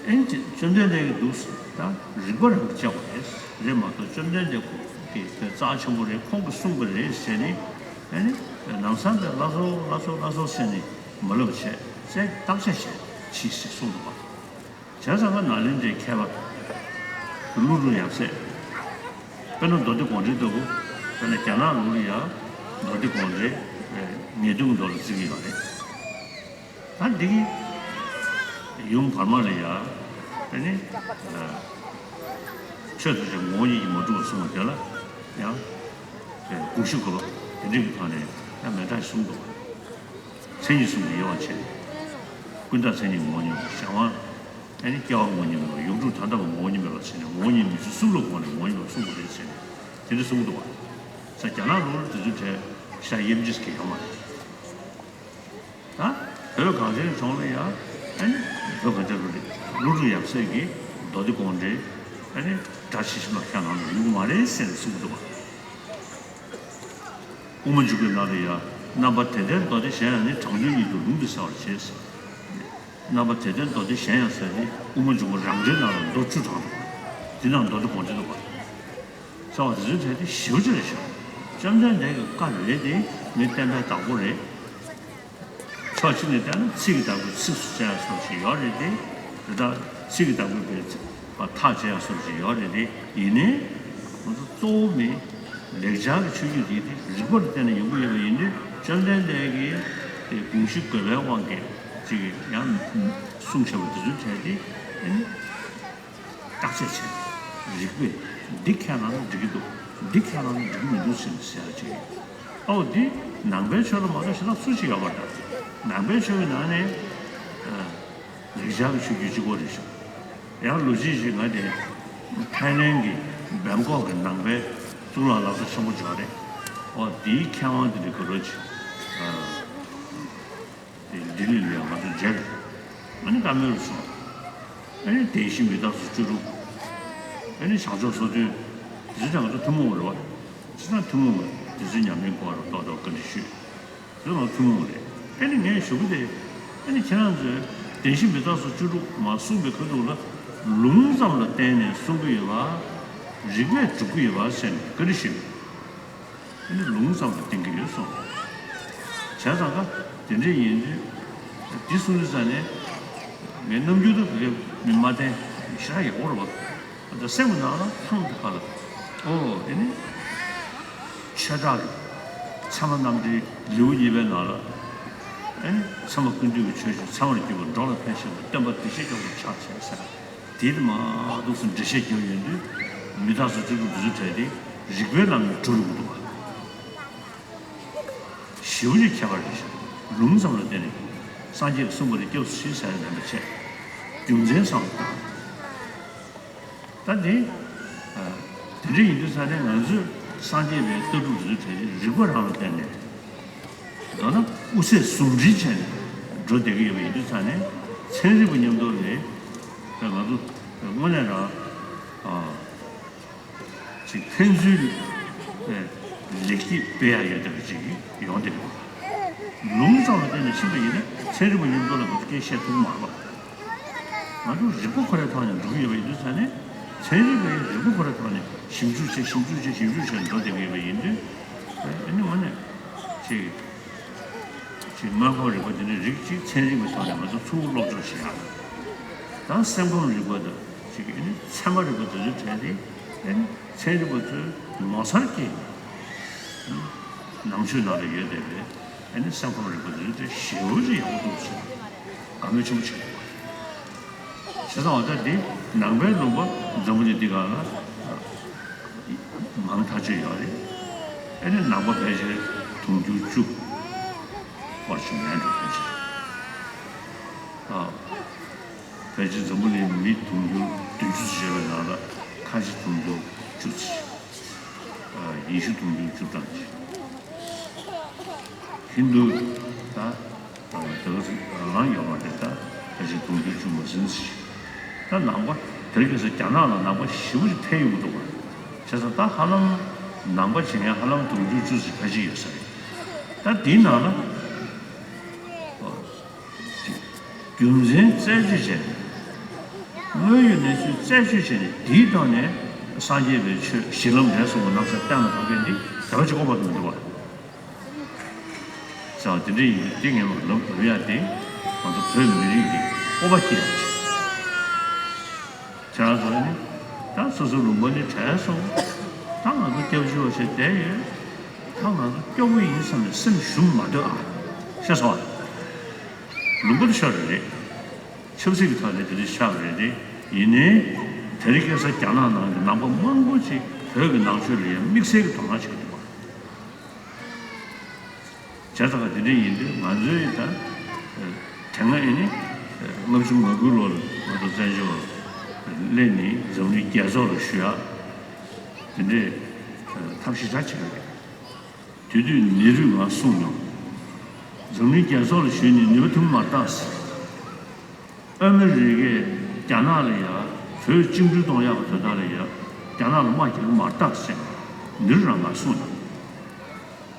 ཨེ་ནི་བཅོམ་ལྡན་འདས་ཀྱིས་འདུག་ཟེར། ད་རིགས་པ་རང་གིས་དཔྱད་དགོས་རེད། རེད་མ་གཏོགས་བཅོམ་ལྡན་འདས་ཁོ་གི་རྩ་ཆེན་པོ་རེད། ཁོང་གིས་གསུངས་པ་རེད་ཟེར་ནས། ཨེ་ནི་ལམ་སང་དེ་ལ་སོ་ལ་སོ་ལ་སོ་ཟེར་ནས་མ་ལབ་བྱས་བཙལ་བརྟག་དཔྱད་བྱས་ཕྱིས་ཟེར་གསུངས་འདུག་ག་བྱས་ཙང་ཀ་ནཱ་ལེནྡྲའི་མཁས་པ་ཀླུ་སྒྲུབ་ཡབ་སྲས། དཔེར་ན་མདོ་སྡེ་དགོངས་འགྲེལ་ལྟ་བུ། དཔེར་ན་རྒྱ་ནག་ལོགས་ལ་ཡ་མདོ་སྡེ་དགོངས་འགྲེལ་ངེས་དོན་གྱི་མདོ་ལ་བརྩི་གི་ཡོད་རེད། ད་འདི་གི་ཡུམ་བར་མ་ལ་ཡ། ཨ་ནི་ཆོས་ཐམས་ཅད་ངོ་བོ་ཉིད་ཀྱིས་མ་གྲུབ་པར་གསུངས་པ་དེ་ལ་ཡང་དགོངས་ཞུ་དགོས་པ་དེ་འདྲ་གི་ཐོག་ནས་ཡང་མེ་སྟག་གསུངས་འདུག་མཚན་ཉིད་གསུམ་གྱི་དབྱེ་བ་ཕྱེ། ཀུན་བརྟགས་མཚན་ཉིད་ངོ་བོ་ཉིད་པ། གཞན་དབང་། ཨ་ནི་སྐྱེ་བ་ངོ་བོ་ཉིད་མེད་པ། ཡོངས་གྲུབ་ཐ་དད་པ་ངོ་བོ་ཉིད་མེད་པ་ཟེར་ནས་ངོ་བོ་ཉིད་མི་ཚུལ་གསུམ་ལ་དགོངས་ནས་ངོ་བོ་ཉིད་མེད་པ་གསུངས་པ་རེད་ཟེར་ནས་དེ་འདྲ་གསུངས་འདུག་བ། ས་རྒྱ་ནག་ལུགས་ལ་དེ་ཚོའི་གྲས་ཤ་དབྱེ་འབྱེད་ཀྱི་ཡོད་མ་རེད། ད་བོད་གངས་ཅན་ལྗོངས་ལ་ཡང་ཨ་ནི་བོད་གངས་ཅན་རུ་ལི་ཀླུ་སྒྲུབ་ཡབ་སྲས་ཀྱི་མདོ་སྡེ་དགོངས་འགྲེལ་ཨ་ནི་སྒྲ་ཇི་བཞིན་པར་ཁྱབ་ནང་དུ་ཡོང་གི་མ་རེད་ཟེར་ནས་གསུངས་འདུག་བ། དབུ་མ་འཇུག་པའི་ནང་ལ་ཡང་རྣམ་པ་དེ་ལྟར་མདོ་སྡེ་གཞན་ཡང་ནི། དྲང་དོན་ཉིད་དུ་ལུང་འདི་གསལ་བར་བྱེད་ཟེར། རྣམ་པ་དེ་ལྟའི་མདོ་སྡེ་གཞན་ཡང་ཟེར་ཏེ་དབུ་མ་འཇུག་པ་རང་འགྲེལ་ནང་ལ་མདོ་བཅུ་གྲངས་འདུག་འདི་ནང་མདོ་སྡེ་དགོངས་འགྲེལ་འདུག་པ། རྩ་བ་དེ་ཚོའི་གྲས་དེ་ཞེ་པོ་ཅིག་རེད་ཤག་བཅོམ་ལྡན་འདས་ཀྱི་བཀའ་རེད་དེ། ངའི་བསྟན་པའི་བདག་པོ་རེད། ཕྱོགས་གཅིག་ནས་བལྟས་ན་ཚིག་གི་བདག་པོས་ཚིགས་སུ་བཅད་ཡ་སོགས་ཤིག་ཡོད་རེད་དེ། དེ་དག་ཚིག་གི་བདག་པོས་པའི་ཐག་བཅད་ཡ་སོགས་ཤིག་ཡོད་རེད་དེ། ཡིན་ནའི་ང་ཚོ་གཙོ་བོ་མིན་ལེགས་སྦྱར་གྱི་ཆོས་བརྒྱུད་དེ་དེ་རིགས་པ་ལ་བརྟེན་ནས་ཡོང་གི་ཡོད་པ་ཡིན་དུས། བཅོམ་ལྡན་འདས་ཀྱིས་དེ་དགོངས་གཞི་དགོས་པའི་དབང་གིས་ཅིག་ཡང་གསུངས་བཞག་པ་དེ་ཚོའི་གྲས་དེ་ཨ་ནི། བརྟག་དཔྱད་བྱས། རིགས་པས་འདི་ཁས་བླངས་ན་འགྲིག་གི་འདུག་འདི་ཁས་བླངས་ན་འགྲིག་གི་མི་འདུག་ཟེར་ནས་ཟེར་ཡ་ཅིག་ཡོད། ཨའོ་འདི་ནང་པའི་ཆོས་ལ་མ་གཏོགས་ཞེ་དྲག་སུ་ཞིག་ཡོད་མ་རེད། ནང་པའི་ཆོས་ཀྱི་ནང་ནས་ལེགས་སྦྱར་གྱི་ཆོས་བརྒྱུད་གཅིག་པོ་རེད་ཤག་ཡང་ལོ་རྒྱུས་ཤིག་ང་དེ་ཐའི་ལེན་གྱི་བེང་ཀོག་གི་ནང་པའི་གཙུག་ལག་བླ་གྲྭ་ཆེན་པོ་ཅིག་ཡོད་རེད། ཨོ་འདིའི་མཁས་དབང་དེ་འདྲ་གི་རོ་ཅིག་ལྡི་ལི་ལ་ཡང་ང་ཚོ་མཇལ། ཨ་ནི་བཀའ་མོལ་སོང་། ཨ་ནི་བདེན་བཞི་མི་རྟག་སོགས་བཅུ་དྲུག་ཨ་ནི་བྱང་ཆུབ་སོ་བདུན། དེ་ཚོ་ཀྱང་ང་ཚོ་ཐུན་མོང་རེད་བ། ཅི་ཙམ་ཐུན་མོང་བ་དེ་ཚོ་ཉམས་ལེན་སྐོར་ལ་ཏོག་ཏོག་བཀའ་འདྲི་ཞུས། དེ་ཚོ་ང་ཐུན་མོང་རེད། ཨ་ནི་ངས་ཞུ་གི་དེ། ཨ་ནི་ཁྱེད་རང་ཚོས་བདེན་བཞི་མི་རྟག་སོགས་བཅུ་དྲུག་མ་གསུངས་པའི་ཁ་ཐུག་ལ། ལུང་ཙམ་ལ་བརྟེན་ནས་གསུང་གི་ཡོད་པ། རིགས་པས་སྒྲུབ་ཀྱི་ཡོད་པ་ཟེར་ནས་བཀའ་འདྲི་ཞུས། ཨ་ནི་ལུང་ཙམ་ལ་བརྟེན་གྱི་ཡོད་གསུངས། བྱས་ཙང་ཀ་དེ་འདྲ་ཡིན་དུས། འདི་གསུང་དུས་ཙང་ནས། ངས་ནམ་རྒྱུན་དུ་བོད་མི་མ་བསྟེན་ཞེ་དྲག་ཡག་པོ་རེད་བ། ད་སེམས་ཀྱི་ནང་ལ་ཐང་དུ་ཁ་ལ། ཨོ་ཨེ་ནི། ཆོས་གྲགས་ཀྱི་ཚད་མ་རྣམ་འགྲེལ་ལེའུ་གཉིས་པའི་ནང་ལ། ཨེ་ནི་ཚད་མ་ཀུན་བཏུས་ཀྱི་ཆོས་ཀྱི་ཚད་མར་གྱུར་པ་འགྲོ་ལ་ཕན་ཞིང་། སྟོན་པ་བདེ་གཤེགས་སྐྱོབ་པར་ཕྱག་འཚལ་ཟེར། དེ་མ་གཏོགས་སུ་འགྲེལ་བཤད་རྒྱབ་ཡོང་དུས། མི་རྟག་སོགས་བཅུ་དྲུག་འདི་ཚོ་གྲས་དེ་རིགས་པའི་ལམ་ནས་སྒྲུབ་ཡོང་གི་འདུག་བ། ཞེ་པོ་ཅིག་ཁྱད་པར་རེད་ཤག་ལུང་ཙམ་ལ་བརྟེན་ནས་སངས་རྒྱས་ཀྱིས་གསུངས་པ་རེད། སྐྱབས་སུ་མཆི་ཟེར་ནས་བྱས། རྒྱུ་མཚན་བསམ་བློ་བཏང་། ད་དེ། ཨ། དེ་འདྲ་ཡིན་དུས་ཙང་ནས་ང་ཚོས་སངས་རྒྱས་པའི་ལྟ་གྲུབ་འདི་ཚོའི་གྲས་དེ་རིགས་པ་རང་ལ་བརྟེན་ནས། མདོར་ན་དབུ་ཚད་ཟུང་འབྲེལ་བྱས་ནས་འགྲོ་བསྡད་ཀྱི་ཡོད་པ་ཡིན་དུས་ཙང་ནས། ཚན་རིག་པ་མཉམ་དུ་ལས། ད་ང་ཚོ་དངོས་གནས་རང་། ཨ། ཅིག་ཕན་ཚུན་ལ་ལེགས་སྐྱེས་སྤེལ་ཡ་ཡོད་བསྡད་པ་ཅིག་ཡོང་བསྡད་ཀྱི་འདུག་ལུང་ཙམ་ལ་བརྟེན་ནས་ཕྱིན་པ་ཡིན་ན། ཚན་རིག་པ་མཉམ་དུ་ལ་ང་ཚོ་སྐད་བཤད་ཐུབ་ཀྱི་མ་རེད་པ། ང་ཚོ་རིག་པ་ཁོ་རའི་ཐོག་ནས་འགྲོ་གི་ཡོད་པ་ཡིན་དུས་ཙང་ནས། ཚན་རིག་པས་རིག་པ་ཁོ་རའི་ཐོག་ནས་ཞིབ་འཇུག་བྱས། ཞིབ་འཇུག་བྱས། ཞིབ་འཇུག་བྱས་འགྲོ་བསྡད་ཀྱི་ཡོད་པ་ཡིན་དུས། ཨ་ནི་དངོས་གནས་ཅིག་ཅིག་སྨན་ཁང་རིག་པ་དེ་ནི་རིགས་གཅིག་ཚན་རིག་པའི་ཐོག་ནས་ང་ཚོ་ཚུར་སློབ་སྦྱོང་བྱེད་ཡག་ད་སེམས་ཁམས་རིག་པ་དང་ཅིག་ཨ་ནི་ཚད་མ་རིག་པ་དེ་ཚོའི་གྲས་དེ། ཨ་ནི་ཚན་རིག་པ་ཚོའི་ངོ་མཚར་སྐྱེ། ནང་ཆོས་ནང་ལ་ཡོད་བསྡད་པའི་ཨ་ནི་སེམས་ཁམས་རིག་པ་དེ་ཚོའི་གྲས་ཞེ་པོ་ཅིག་ཡག་པོ་འདུག་ཟེར་དགའ་མོས་ཆེན་པོ་བྱེད་འདུག་བ། བྱས་ཙང་འོ་ད་འདི་ནང་པའི་ལུང་པ་འཛམ་བུ་གླིང་འདི་སྒང་ལ་མང་ཐག་ཆོད་ཡོད་རེད། ཨ་ནི་ནང་པ་ཕལ་ཆེར་དུང་ཕྱུར་བཅུ་བར་ཞིག་མེད་འགྲོ། ཕལ་ཆེར། ཨ། ཕལ་ཆེར་འཛམ་བུ་གླིང་མི་དུང་ཕྱུར་བདུན་ཅུ་ཙམ་ཡོད་པའི་ནང་ལ་ཁ་ཆེ་དུང་ཕྱུར་བཅུ་ཙམ། ཨ། ཡེ་ཤུ་དུང་ཕྱུར་བཅུ་གྲངས་ཅིག་ཧིན་རྡུ་ད། ཨ། དེ་ག་ཚོད་རང་ཡོད་མ་རེད། ད་ཕལ་ཆེར་དུང་ཕྱུར་བཅུ་མ་ཟིན་ཙམ་ཞིག་ད་ནང་པ་དེ་རིང་ཁ་སང་རྒྱ་ནག་ལ་ནང་པ་ཞེ་པོ་ཅིག་འཕེལ་ཡོང་གི་འདུག་པ། བྱས་ཙང་ད་ཧ་ལམ་ནང་པ་བྱེད་མཁན་ཧ་ལམ་དུང་ཕྱུར་བཅུ་ཙམ་ཕལ་ཆེར་ཡོད་ས་རེད། ད་དེའི་ནང་ལ། ཨོ། རྒྱུ་མཚན་རྩད་གཅོད་བྱས་ནས། དངོས་ཡོད་གནས་ཚུལ་རྩད་གཅོད་བྱས་ནས། དེའི་ཐོག་ནས་སངས་རྒྱས་པའི་ཆོས་གཞི་ལམ་འབྲས་གསུམ་པོ་ནམ་ཡང་གཏན་ལ་ཕབ་མཁན་འདི་ག་བ་ཅིག་ཨོ་བ་དུ་མི་འདུག་པ། ཙང་དེ་འདྲ་ཡིན་དུས་དེ་ངས་མར་ལབ་ལབ་ཡ་དེ། ང་ཚོ་བོད་མི་རིགས་ཀྱི་སྤོབས་པ་སྐྱེ་ཡ་ཅིག་ཁྱེད་རང་ཚོ་ནི་ད་སོ་སོ་ལུང་པ་ནས་བྲལ་སོང་། ད་ང་ཚོ་སྐྱབས་བཅོལ་བ་བྱས་བསྡད་ཡོད། ད་ང་ཚོ་སྐྱོ་པོ་ཡིན་བསམ་ནས་སེམས་ཞུམ་མ་སྡོད་ཨ། ཤེས་སོང་ཨ། ལུང་པ་དེ་ཤོར་རེད། ཆབ་སྲིད་ཀྱི་ཐོག་ནས་དེ་འདྲ་ཆགས་རེད་དེ། ཡིན་ནའི། དེ་རིང་ཁ་སང་རྒྱ་ནག་ནང་གི་ནང་པ་མང་པོ་ཅིག་བོད་ཀྱི་ནང་ཆོས་ལ་ཡང་དམིགས་བསལ་གྱི་དོ་སྣང་བྱེད་ཀྱི་འདུག་པ། བྱས་ཙང་དེ་འདྲ་ཡིན་དུས་ང་ཚོའི་ད། དེ་སྔ་ཨེ་ནི། ལྔ་བཅུ་ང་དགུ་ལོར་ང་ཚོ་བཙན་བྱོལ་བ་སླེབས་ནས་འཛམ་གླིང་རྒྱལ་ཚོགས་ལ་ཞུ་ཡག་དེ་འདྲའི་ཐབས་ཤེས་ཆགས་ཀྱི་རེད། དེ་དུས་ནེ་རུས་ང་གསུངས་མྱོང་། འཛམ་གླིང་རྒྱལ་ཚོགས་ལ་ཞུས་ནས་ནུས་པ་ཐོན་མ་ཐག་ཟེར། ཨ་མི་རི་ཀས་རྒྱ་ནག་ལ་ཡ་བོད་བཅིངས་འགྲོལ་གཏོང་ཡག་གི་དོན་དག་ལ་ཡ་རྒྱ་ནག་ལ་དམག་རྒྱག་གི་མ་རེད་ཟེར་ནས་ནེ་རུས་རང་ང་གསུངས་ཡོད།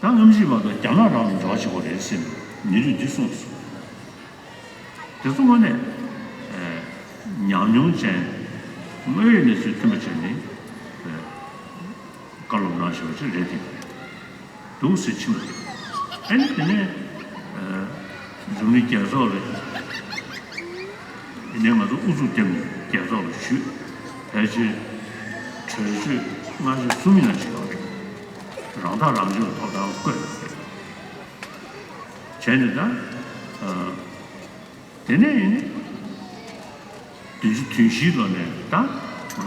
ད་སྔ་ཕྱི་མ་གཏོགས་རྒྱ་ནག་རང་ལ་འབྲེལ་བ་བྱེད་དགོས་རེད་ཟེར་ནས་ནེ་རུས་འདི་གསུངས་སོང་། དེ་ཚོ་དངོས་གནས་ཨ་ཉམས་མྱོང་ཅན། དངོས་ཡོད་གནས་ཚུལ་མཐུན་པ་བྱས་ནས་ཨ་བཀའ་སློབ་གནང་བཞིན་པ་ཞིག་རེད་དེ། འདུག་སེ་ཕྱིན་པ་རེད། ཨ་ནི་དེ་ནས་ཨ་འཛམ་གླིང་རྒྱལ་ཚོགས་ལ། ཡིན་ནའི་ང་ཚོ་ཨུ་ཚུགས་བརྒྱབ་ནས་རྒྱལ་ཚོགས་ལ་ཞུས། ཕལ་ཆེར་གྲོས་ཆོད་སྔ་ཕྱི་གསུམ་ཡང་བྱས་ཡོད་རེད། རང་ཐག་རང་གཅོད་ཐོབ་ཐང་བཀོད་ཡོད་རེད། བྱས་ནས་ད་ཨ་དེ་ནས་ཡིན་ནའི་བདུན་ཅུ་དོན་བཞིའི་ལོ་ནས་ད་ང་ཚོ་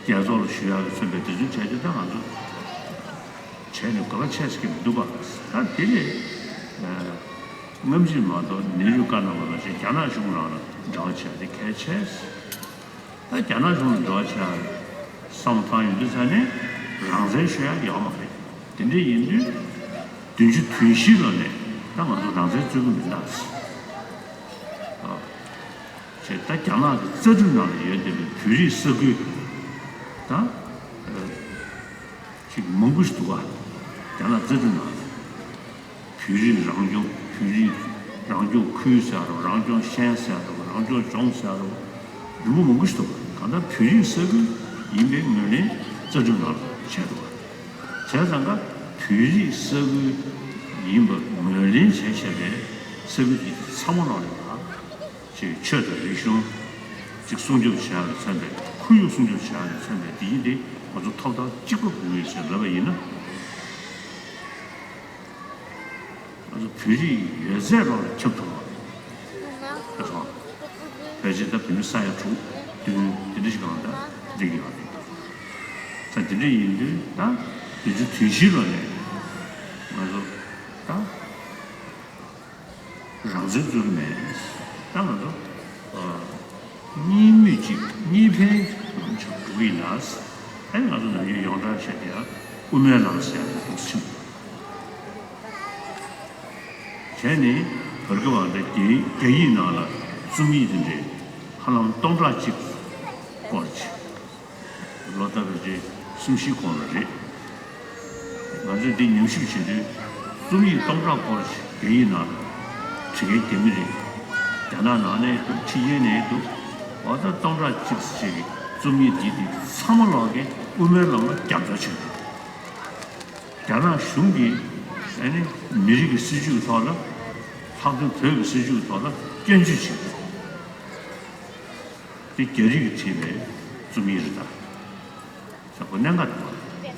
རྒྱལ་ཚོགས་ལ་ཞུ་ཡག་གི་མཚོན་པའི་དེ་ཚོ་བྱས་རྗེས་ད་ང་ཚོ་བྱས་ནས་དགོས་པ་ཆེ་ཟེར་གྱི་མི་འདུག་ག། ད་དེ་ལས་ཨ་སྔ་ཕྱི་མ་གཏོགས་ནེ་རུ་བཀའ་གནང་བ་ནང་བཞིན་རྒྱ་ནག་གཞུང་རང་ལ་འབྲེལ་བ་བྱས་ཏེ་གལ་ཆེ། ད་རྒྱ་ནག་གཞུང་ལ་འབྲེལ་བ་བྱས་བསམ་བློ་བཏང་ཡོང་དུས་ཙ་ནས་རང་བཙན་ཞུ་ཡག་ཡོད་མ་རེད། དེ་འདྲ་ཡིན་དུས་བདུན་ཅུ་དོན་བཞིའི་ལོ་ནས་ད་ང་ཚོ་རང་བཙན་རྩོད་ཀྱི་མི་འདུག་ཨ། ཅེས་ད་རྒྱ་ནག་གི་རྩ་ཁྲིམས་ནང་ལ་ཡོད་བསྡད་པའི་བོད་རིགས་ས་ཁུལ་ད་ཨ་ཅིག་མང་པོ་ཞིག་འདུག་ག། རྒྱ་ནག་རྩ་ཁྲིམས་ནང་ལ་བོད་རིགས་རང་སྐྱོང་། བོད་རིགས་རང་སྐྱོང་ཁུལ་ཟེར་རོ། རང་སྐྱོང་ཤན་ཟེར་རོ། རང་སྐྱོང་ལྗོངས་ཟེར་རོ། རིམ་པ་མང་པོ་ཞིག་འདུག་ག། ད་བོད་རིགས་ས་ཁུལ་ཡིན་པའི་ངོས་ལེན་རྩ་ཁྲིམས་ནང་ལ་བྱས་འདུག་ག། བྱས་ཙང་ཀ་བོད་རིགས་ས་ཁུལ་ཡིན་པ་ངོས་ལེན་བྱས་བྱས་པའི་ས་ཁུལ་དེ་ཚང་མ་ལོག་ལ་ཅིག་ཆོས་དང་རིག་གཞུང་ཅིག་སྲུང་སྐྱོབ་བྱེད་ཡག་ལ་མཚོན་པའི། ཁོར་ཡུག་སྲུང་སྐྱོབ་བྱེད་ཡག་ལ་མཚོན་པའི་དེ་ཡིན་ཏེ། ང་ཚོ་ཐོབ་ཐང་གཅིག་པ་དགོས་ཡོད་ཅེས་ལབ་པ་ཡིན་ན། ང་ཚོ་བོད་རིགས་ཡོད་ཚད་ལོག་ལ་ཁྱབ་ཐུབ་པ་རེད། ཨ་སོང་། ཕལ་ཆེར་ད་བོད་མི་ས་ཡ་དྲུག་བདུན་དེ་འདྲ་ཞིག་གང་ད་འགྲིག་གི་ཡོད་རེད། ད་དེ་འདྲ་ཡིན་དུས་ད་བདུན་ཅུ་དོན་བཞིའི་ལོ་ནས་ང་ཚོ་ད་རང་བཙན་རྩོད་ཀྱི་མེད། ད་ང་ཚོ་ཨ་གཉིས་མོས་གཅིག་གཉིས་ཕན་ལམ་ཆགས་འགྲོ་གི་ཡིན་ལ། ཨ་ནི་ང་ཚོ་ནམ་རྒྱུན་ཡོངས་གྲགས་བྱས་ཏེ་ཡང་དབུ་མའི་ལམ་ཟེར་ཡག་འདུག་སེ་ཕྱིན། བྱས་ནས་བར་སྐབས་བར་དུ་རྒྱ་རྒྱ་ཡིག་ནང་ལ་རྩོམ་ཡིག་དེ་འདྲའི་ཧ་ལམ་སྟོང་ཕྲག་གཅིག་སྐོར་ཅིག་ལོ་ལྟར་རེ་རེ་གསུམ་བཞི་གོང་ལ་རེད། ང་ཚོས་འདི་ཉམས་ཞིབ་བྱེད་དུས་རྩོམ་ཡིག་སྟོང་ཕྲག་སྐོར་ཞིག་རྒྱ་ཡིག་ནང་ལ་བྲིས་མཁན་རྒྱ་མི་རེད། རྒྱ་ནག་ནང་ནས་འདུག་ཕྱི་རྒྱལ་ནས་འདུག་འོ་ད་སྟོང་ཕྲག་གཅིག་ཙམ་ཞིག་གི་རྩོམ་ཡིག་འདི་དེ་ཚང་མ་ལོག་གིས་དབུ་མའི་ལམ་ལ་རྒྱབ་སྐྱོར་བྱེད་འདུག་རྒྱ་ནག་གཞུང་གིས་ཨ་ནི་མི་རིགས་ཀྱི་སྲིད་བྱུས་ཀྱི་ཐོག་ལ། ལྷག་དོན་བོད་ཀྱི་སྲིད་བྱུས་ཀྱི་ཐོག་ལ་སྐྱོན་བརྗོད་བྱེད་འདུག་དེ་རྒྱ་རིགས་ཀྱིས་བྲིས་པའི་རྩོམ་ཡིག་རེད་ད། ཟེར་ཁོ་གནད་འགག་འདུག་བ།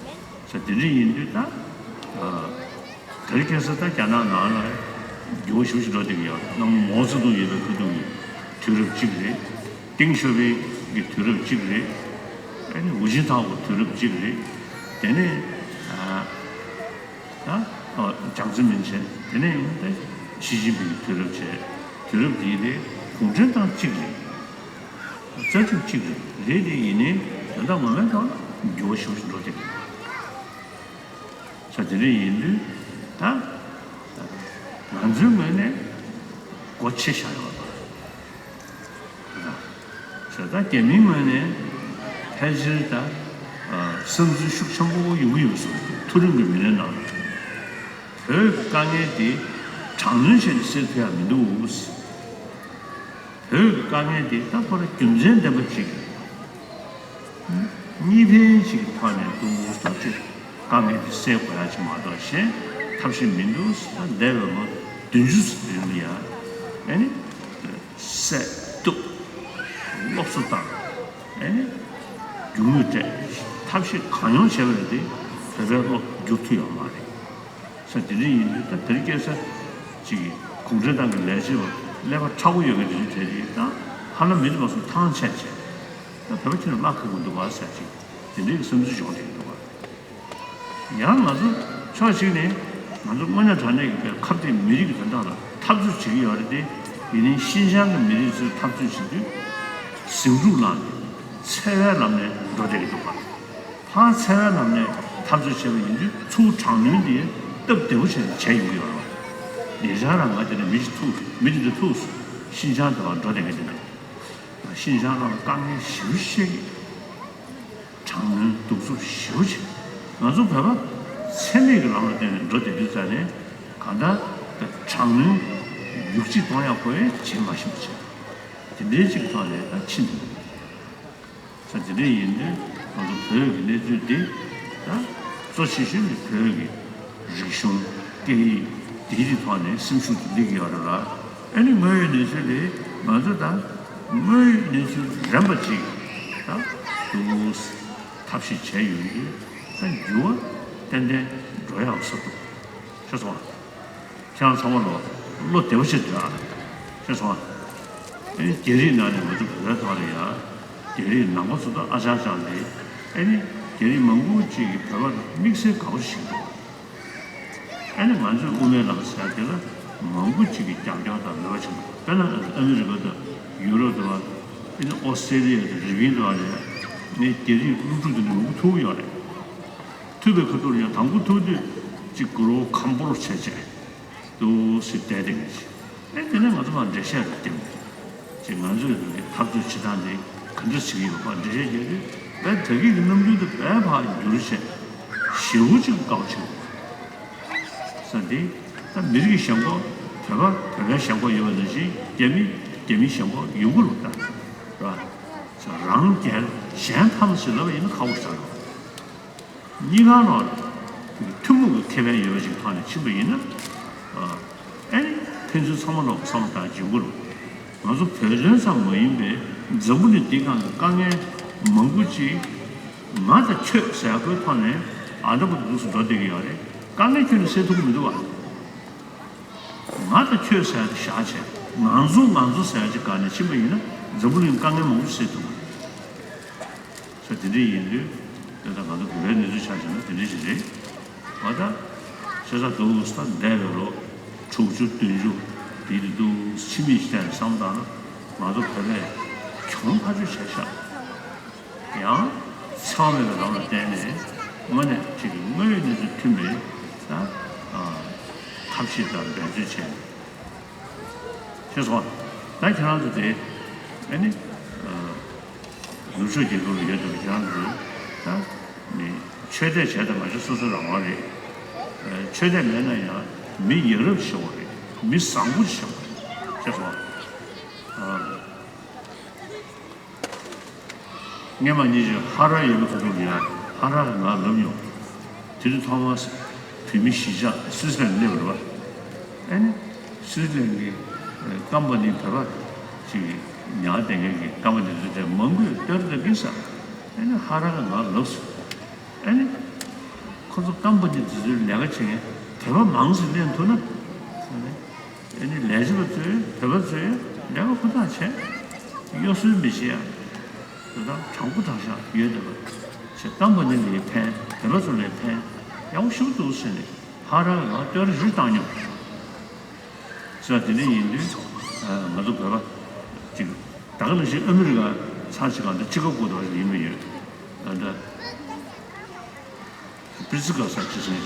ཟེར་དེ་འདྲ་ཡིན་དུས་ད། ཨ། དེ་རིང་ཁ་སང་ད་རྒྱ་ནག་ནང་ལ་འགྱུར་བ་ཞེ་པོ་ཞིག་འགྲོ་བསྡད་ཀྱི་ཡོད། སྔ་མོ་མའོ་ཙེ་ཏུང་ཡོད་པའི་སྐབས་དུས་རབས་གཅིག་རེད། ཏེང་ཞའོ་ཕིང་གི་དུས་རབས་གཅིག་རེད། ཨ་ནི་ཧུའུ་ཅིན་ཐའོ་གི་དུས་རབས་གཅིག་རེད། དེ་ནས་ཨ། ད་ཨོ་ཅང་ཙེ་མིན་བྱས། དེ་ནས་ཡང་ད་ཞི་ཅིན་ཕིང་གི་དུས་རབས་བྱས། དུས་རབས་དེའི་རིང་གུང་ཁྲན་ཏང་གཅིག་རེད། རྩ་ཁྲིམས་གཅིག་རེད། རེད་དེ་ཡིན་ནའི་དོན་དག་ངོ་མའི་ཐོག་ལ་འགྱུར་བ་ཞེ་པོ་ཞིག་འགྲོ་བསྡད་ཀྱི་འདུག་ས་དེ་འདྲ་ཡིན་དུས་ད་ང་ཚོའི་ངོས་ནས་སྒོ་ཕྱེ་བཞག་ཡོད་པ། ད་ད་རྒྱ་མིའི་ངོས་ནས་ཕལ་ཆེར་ད་བསམ་ཚུལ་ཤུགས་ཆེན་པོ་ཡོང་གི་ཡོད་པ་བཟོ་འདུག་མཐོ་རིམ་གྱི་མི་སྣའི་ནང་བོད་ཀྱི་དཀའ་ངལ་དེ་དྲག་གནོན་བྱས་ནས་སེལ་ཐུབ་ཡག་མི་འདུག་བོད་ཀྱི་དཀའ་ངལ་དེ་ད་ཁོ་རང་རྒྱུ་མཚན་ལྡན་པ་ཅིག་གཉིས་ཕན་ཅིག་གི་ཐོག་ནས་འདུག་ད་ཅིག་དཀའ་ངལ་དེ་སེལ་དགོས་ཡག་ཅིག་མ་གཏོགས་གཞན་ཐབས་ཤེས་མི་འདུག་ད་འདས་པའི་ལོ་བདུན་ཅུ་ཙམ་རིང་ལ་ཡ་ཨ་ནི་བསད་གཏུབ། སློབ་གསོ་བཏང་། ཨ་ནི་རྒྱུ་དངོས་སྤྲད། ཐབས་ཤེས་གང་ཡོང་བྱས་པ་རེད་དེ། བོད་པའི་བློ་བསྒྱུར་ཐུབ་ཡོད་མ་རེད། ས་དེ་འདྲ་ཡིན་དུས་ད་དེ་རིང་ཁ་སང་ཅིག་གུང་ཁྲན་ཏང་གི་ལས་བྱེད་པ་ཀླད་པ་མཁྲེགས་པོ་ཡོད་མཁན་དེ་ཚོ་དེ་རེད། ད་ཧ་ལམ་མི་དེ་མ་སོང་ཐང་ཆད་བྱས། ད་བོད་པ་ཁྱོན་ནས་བརླག་ཁག་པོ་འདུག་ག་ཟེར་ཅིག་དེ་འདྲའི་བསམ་ཚུལ་བྱུང་བསྡད་ཀྱི་འདུག་ག། ཡང་ང་ཚོ་ཕྱོགས་གཅིག་ནས་ང་ཚོ་དངོས་གནས་དྲང་གནས་ཀྱི་བོད་ཁ་གཏད་མི་རིགས་ཀྱི་དོན་དག་ལ་འཐབ་རྩོད་བྱེད་ཀྱི་ཡོད་རེད་དེ། ཡིན་ནའི་ཤིན་ཅང་གི་མི་རིགས་ཚོས་འཐབ་རྩོད་བྱེད་དུས་ཟིང་འཁྲུག་ལངས་ནས་འཚེ་བའི་ལམ་ནས་འགྲོ་བསྡད་ཀྱི་འདུག་ག། ཕར་འཚེ་བའི་ལམ་ནས་འཐབ་རྩོད་བྱས་པ་ཡིན་དུས་ཚུར་དྲག་གནོན་དེ་སྟབས་བདེ་པོ་བྱས་ནས་བྱས་ཡོང་གི་ཡོད་རེད་བ། ཉེ་ཆར་རང་ང་དེ་ནས་མི་ཞིག་ཐུག་མི་དེ་འདྲ་ཐུག་ཤིན་ཅང་དེ་བར་འགྲོ་བསྡད་མཁན་དེ་འདྲ། ཤིན་ཅང་ནང་ལ་དཀའ་ངལ་ཞེ་པོ་ཞིག་དྲག་གནོན་གདུག་རྩུབ་ཞེ་པོ་ཅིག་ང་ཚོ་བོད་པ་འཚེ་མེད་ཀྱི་ལམ་ལ་བརྟེན་ནས་འགྲོ་བསྡད་དུས་ཙ་ནས་གང་ལྟར་དྲག་གནོན་ཡོ་བྱད་གཏོང་ཡག་པོ་བྱེད་མ་ཤེས་པ་བྱས། དེ་འདྲའི་ཅིག་ཐོག་ནས་ད་ཕྱིན་འདུག་ས་དེ་འདྲ་ཡིན་དུས་ང་ཚོ་བོད་ཀྱི་གནས་ཚུལ་འདི་ད་གཙོ་ཆེ་ཤོས་ནི་བོད་ཀྱི་རིག་གཞུང་སྐད་ཡིག་འདིའི་ཐོག་ནས་སེམས་ཤུགས་དེ་སླེབས་ཀྱི་ཡོད་རེད་ལ། ཨ་ནི་དངོས་ཡོད་གནས་ཚུལ་དེ་ང་ཚོ་ད་དངོས་ཡོད་གནས་ཚུལ་རན་པ་ཅིག་ད་འདུག་ཐབས་ཤེས་བྱས་ཡོང་དུས་ད་འགྱུར་བ་ཏན་ཏན་འགྲོ་ཡག་བཟོ་འདུག་ཤེས་སོང་ཨ། ཁྱེད་རང་ཚང་མ་ལོ་བློ་བདེ་པོ་བྱེད་དུས་ཨ། ཤེས་སོང་ཨ། ཨེ་རྒྱ་རིགས་ནང་ནས་ང་ཚོ་བོད་པའི་ཐོག་ལ་ཡ། རྒྱ་རིགས་ནང་པ་ཚོ་དང་ཨ་ཅག་ཅག་ལས་ཨེ་ནི་རྒྱ་རིགས་མང་པོ་ཅིག་གིས་བོད་པ་ལ་དམིགས་བསལ་དགའ་པོ་ཞིག་འདུག་ཨེ་ནི་ང་ཚོའི་དབུ་མའི་ལམ་ཟེར་དེ་ལ་མང་པོ་ཅིག་གིས་རྒྱབ་སྐྱོར་དང་མོས་པ་བྱེད་འདུག་དཔེར་ན་ཨ་མི་རི་ཀ་དང་ཡུ་རོབ་དང་ཨེ་ནི་ཨོ་སི་ཏྲེ་ལི་ཡ་དང་རི་པིན་དང་ལས་ངས་རྒྱ་རིགས་སློབ་ཕྲུག་དེ་འདྲ་མང་པོ་ཐུག་གི་ཡོད་རེད། ཐུག་པའི་ཁ་ཐུག་ལ་ཡང་དང་པོ་ཐུག་དུས་ཅིག་གུ་རུ་ཁམ་པོར་བྱས་བྱས་འདུག་སེ་བསྡད་བསྡད་ཀྱི་ཅིག་ཨེ་དེ་ནས་ང་ཚོ་མར་འགྲེལ་བཤད་རེ་བསྟན་ཅིག་ང་ཚོས་འཐབ་རྩོད་བྱེད་སྟངས་འདི་ག་འདྲ་བྱེད་ཀྱི་ཡོད་པ་འགྲེལ་བཤད་རྒྱག་དུས་བས་ད་གིན་གྱི་རྣམ་འགྱུར་དུ་བས་ཕར་འགྱུར་བྱས་ཞེ་པོ་ཅིག་དགའ་པོ་བྱེད་ས་འདི་ད་མི་རིགས་ཀྱི་ཞེན་ཁོག་བོད་པ་བོད་པའི་ཞེན་ཁོག་ཡོད་པ་ནང་བཞིན་རྒྱ་མི་རྒྱ་མིའི་ཞེན་ཁོག་ཡོང་གི་རེད་ད་ར། རང་རྒྱལ་གཞན་ཕམ་ཟེར་ལབ་པ་ཡིན་ན་ཁག་པོ་ཞིག་རེད། གཉིས་ཀ་ལ་ཐུན་མོང་གི་ཁེ་ཕན་ཡོད་པ་ཞིག་ཐོག་ནས་ཕྱིན་པ་ཡིན་ན། ཨ་ནི་ཕན་ཚུན་ཚང་མ་ལོག་བསམ་བློ་བཏང་བྱུང་དགོས་རེད། ང་ཚོ་བོད་དོན་ཙམ་མ་ཡིན་པའི་འཛམ་བུ་གླིང་འདིའི་སྒང་གི་དཀའ་ངལ་མང་པོ་ཅིག་ང་དང་ཁྱོད་ཟེར་ཡག་པོའི་ཐོག་ནས་ཨ་འདྲ་པོ་འདུག་སེ་འགྲོ་བསྡད་ཀྱི་ཡོད་རེད། དཀའ་ངལ་ཁྱོན་ནས་སེལ་ཐུབ་ཀྱི་མི་འདུག་བ། ང་དང་ཁྱོད་ཟེར་ཡག་དེ་བཞག་བྱས་ང་ཚོ་ང་ཚོ་ཟེར་ཡག་ཅིག་སྒང་ནས་ཕྱིན་པ་ཡིན་ན་འཛམ་བུ་གླིང་དཀའ་ངལ་མང་པོ་སེལ་ཐུབ་ཀྱི་རེད། ས་དེ་འདྲ་ཡིན་དུས་ད་ལྟ་ང་ཚོ་བོད་པའི་གནས་ཚུལ་ཆ་བཞག་ན་དེ་འདྲ་ཞིག་རེད། འོ་ད་བྱས་ཙང་འདུག་ས་འདས་པའི་ལོ་དྲུག་ཅུ་བདུན་ཅུ་དེ་དུས་འདུག་ཕྱི་མིག་ཅིག་བལྟས་ནས་བསམ་བཏང་ན་ང་ཚོ་བོད་པས་གྱོང་ཐག་ཆོད་བྱས་ཤག་ཡང་ཚང་མས་རང་ལ་བརྟེན་ནས་དངོས་གནས་ཅིག་གི་དངོས་ཡོད་གནས་ཚུལ་མཐུན་པའི་ད་ཐབས་ཤེས་དང་འབད་རྩོལ་བྱས་ནས། ཤེས་སོང་། ད་ཁྱེད་རང་ཚོ་དེ་ཨ་ནི་ནུབ་ཕྱོགས་རྒྱལ་ཁབ་ལ་ཡོད་འདུག་ཁྱེད་རང་ཚོ་ད་ནི་ཆོས་དད་བྱས་དང་མ་བྱས་སོ་སོའི་རང་དབང་རེད། ཆོས་དད་མེད་ན་ཡང་མི་ཡ་རབས་ཆེ་བ་རེད། མི་བཟང་པོ་ཆེ་བ་རེད། ཤེས་སོང་། སྔས་མ་ཉིན་ཞིག་ཧ་ར་ཡོད་པའི་ཁ་ཐུག་ལ་ཡ་ཧ་ར་གིས་ང་ལབ་མྱོང་། དེ་དུས་ཐོག་མར་བོད་མི་གཞིས་ཆགས་སུད་སི་ལན་སླེབས་པ་རེད་པ། ཨ་ནི་སུད་སི་ལན་གྱི་ཀམ་པ་ནི་བོད་པ་ཅིག་ཉར་བསྡད་མཁན་གྱི་ཀམ་པ་ནི་དེ་ཚོ་དེ་མང་པོས་བསྟོད་ར་རྒྱག་གི་ས། ཨ་ནི་ཧ་ར་གིས་ང་ལབ་སོང་། ཨ་ནི་ཁོ་ཚོ་ཀམ་པ་ནི་དེ་ཚོའི་ལས་ཀ་བྱེད་མཁན་བོད་པ་མང་ཙམ་ལེན་ཐུབ་ན། ཨ་ནི། ཨེ་ནི་ལས་བྱེད་པ་ཚོས་བོད་པ་ཚོས་ལས་ཀ་ཧུར་ཐག་བྱས། གཡོ་ཟོལ་མི་བྱེད་ཡ། དེ་དག་དྲང་པོ་དྲང་བཞག་ཡོད་བསྡད་པ་ཞེས་ཀམ་པ་ནི་ལ་ཕན་བོད་པ་ཚོ་ལ་ཕན་ཡག་པོ་ཞེ་པོ་འདུག་ཟེར་ནས་ཧ་ར་ལ་བསྟོད་ར་རེ་བཏང་མྱོང་། ཟེར་བ་དེ་འདྲ་ཡིན་དུས་ང་ཚོ་བོད་པ་ཅིག་ད་ག་ནང་བཞིན་ཨ་མི་རི་ཀ་ཚར་ཅིག་གང་དུ་ཅི་ཀ་གོ་དོ་ཡིན་པ་ཡོད། ད་ལྟ། པི་ཙི་ཀ་ས་ཅི་སོང་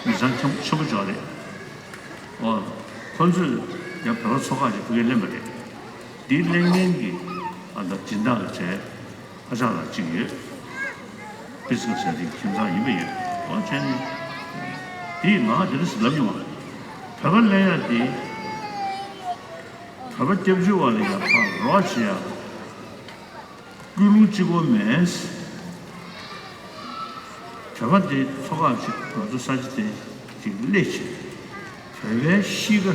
མི་ཚང་ཆེན་ཆེན་པོ་ཅིག་རེད། ཨོ། ཁོ་ཚོས་ཡང་བོད་པ་ཚོ་ཁག་ཅིག་ཕ་གིར་ལེན་པ་རེད། འདི་ལེན་མཁན་གྱི་ཨ་ད་སྦྱིན་བདག་གི་གྲས་ཧ་ཅང་ལ་གཅིག་ཡོད། པི་ཙི་ཀ་ས་དེ་ཁྱིམ་ཚང་ཡིན་པ་ཡོད། ཨོ་བྱས་ནས་འདི་ང་དེ་རིང་ལབ་མྱོང་བ། བོད་པ་ལེན་ཡ་དེ་བོད་པ་སྐྱབས་བཅོལ་བ་ལ་ཡ་ཕར་རོགས་བྱེད་ཡ། ཀུན་སློང་གཅིག་པོ་མེད། བོད་པ་དེ་ཚོ་ཁག་ཅིག་ང་ཚོ་ས་ཆ་དེ་ཅིག་སླེབས་བྱས། བོད་པའི་གཤིས་ཀ་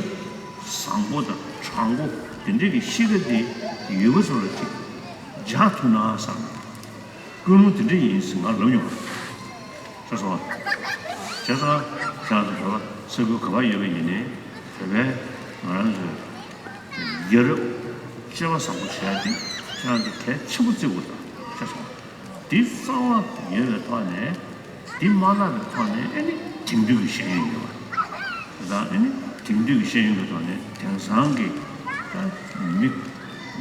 བཟང་པོ་དང་དྲང་པོ་དེ་འདྲ་གི་གཤིས་ཀ་དེ་ཡུལ་པ་ཚོ་ལ་ཅིག་འཇགས་ཐུབ་ན་བསམ། ཀུན་སློང་དེ་འདྲ་ཡིན་ཟེར་ང་ལབ་མྱོང་། ཤེས་སོང་། བྱས་ཙང་ཁྱེད་ཚོ་བོད་པ་ས་ཁུལ་ག་པར་ཡོད་པ་ཡིན་ནའི་བོད་པའི་ང་རང་ཚོའི་ཡ་རབས་སྤྱོད་པ་བཟང་པོ་བྱས་ཏེ་ཁྱེད་རང་ཚོ་གལ་ཆེན་པོ་བརྩི་དགོས་དང་ཤེས་སོང་། འདི་རྩ་བ་ཡོད་པའི་ཐོག་ནས་འདི་མ་བརླག་པའི་ཐོག་ནས་ཨ་ནི་དེང་དུས་ཀྱི་ཤེས་ཡོན་ཡོད་པ་དང་ཨ་ནི་དེང་དུས་ཀྱི་ཤེས་ཡོན་གྱི་ཐོག་ནས་དེང་སང་གི་ད་མི་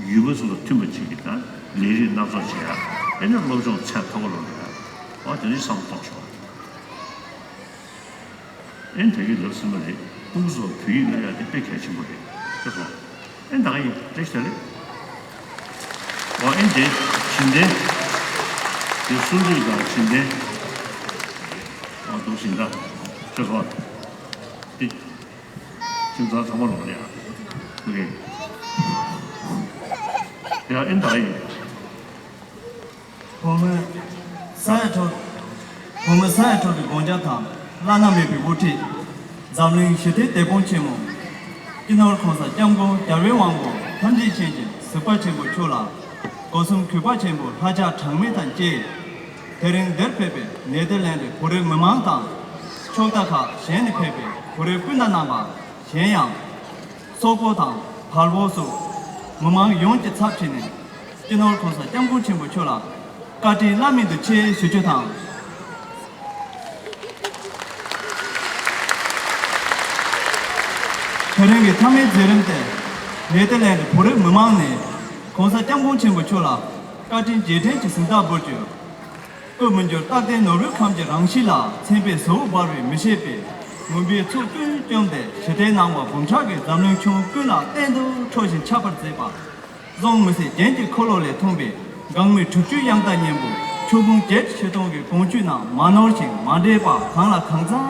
ཡུལ་པ་ཚོ་དང་མཐུན་པ་ཅིག་གི་ད་ལས་རིགས་སྣ་ཚོགས་བྱེད་ཡ་ཨ་ནི་སློབ་སྦྱོང་ཚད་མཐོ་པོ་ལོག་ཡ་ཨ་དེ་འདྲ་བསམ་བློ་གཏོང་ཆོག་ཨེ་ད་གིན་ལབ་ཟིན་པ་རེད། ཕྲུ་གུ་ཚོར་བོད་ཡིག་སློབ་ཡ་དེ་དཔེ་གལ་ཆེན་པོ་རེད་ཤེས་སོང་། ཨེ་ད་ག་ཡིན་བཀྲ་ཤིས་བདེ་ལེགས། ཨོ་ཨེ་འདི་བྱིན་ལྡན། དེ་གསུང་ཆོས་དང་བྱིན་ལྡན། ཨོ་འདུག་ཟིན་ད་ཤེས་སོང་། དེ་ཁྱིམ་ཚང་ཚང་མ་ལོག་ལ་ཡ། ཨོ་ཁེ། ཡ་ཨེ་འདྲ་ཡིན། བོད་མི་ས་ཡ་དྲུག་བོད་མི་ས་ཡ་དྲུག་གི་དགོངས་འཆར་དང་བླ་ན་མེད་པའི་དབུ་ཁྲིད། འཛམ་གླིང་ཞི་བདེའི་དེད་དཔོན་ཆེན་མོ། སྤྱི་ནོར་༸གོང་ས་༸སྐྱབས་མགོན་རྒྱལ་བའི་དབང་པོ་ཐམས་ཅད་མཁྱེན་ཅིང་གཟིགས་པ་ཆེན་པོ་མཆོག་ལ། སྒོ་གསུམ་གུས་པ་ཆེན་པོས་ལྷ་ལྕགས་གྲངས་མེད་དང་བཅས། དེ་རིང་འདིར་ཕེབས་པའི་ནེ་དར་ལེན་ཌི་བོད་རིགས་མི་མང་དང་། ཕྱོགས་མཐའ་ཁག་གཞན་ནས་ཕེབས་པའི་བོད་རིགས་སྤུན་ཟླ་རྣམ་པ། གཞན་ཡང་། སོག་པོ་དང་བལ་པོ་སོགས་མི་མང་ཡོངས་ཀྱི་ཚབ་བྱས་ནས་སྤྱི་ནོར་༸གོང་ས་༸སྐྱབས་མགོན་ཆེན་པོ་མཆོག་ལ་བཀའ་དྲིན་བླ་མེད་དུ་ཆེ་ཞུ་རྒྱུ་དང་། དེ་རིང་གི་མཐའ་མའི་མཛད་རིམ་དེ་ནེ་དར་ལེན་ཌི་བོད་རིགས་མི་མང་ནས་༸གོང་ས་༸སྐྱབས་མགོན་ཆེན་པོ་མཆོག་ལ་བཀའ་དྲིན་རྗེས་དྲན་གྱི་གཟེངས་རྟགས་འབུལ་རྒྱུ། སྐུ་མི་འགྱུར་རྟག་བརྟན་ནོར་བུའི་ཁམས་ཀྱི་རང་གཤིས་ལ་མཚན་དཔེའི་གཟུ་བོར་འབར་བའི་མི་ཤེས་པའི་མུན་པའི་ཚོགས་ཀུན་བཅོམ་སྟེ་ཞི་བདེའི་སྣང་བ་འབུམ་ཕྲག་གིས་འཛམ་གླིང་ཁྱོན་ཀུན་ལ་གཏན་དུ་འཕྲོ་ཞིང་ཁྱབ་པར་མཛད་པ། གཟུངས་མི་ཟད་རྒྱན་གྱི་འཁོར་ལོ་ལས་འཐོན་པའི་འགག་མེད་གྲུབ་བརྒྱུད་དབྱངས་རྟ་སྙན་པོ་ཆོས་ཕུང་བརྒྱད་ཁྲི་བཞི་སྟོང་གི་དགོངས་བཅུད་རྣམས་མ་ནོར་ཞིང་མ་འདྲེས་པ་གང་ལ་གང་འཚམ་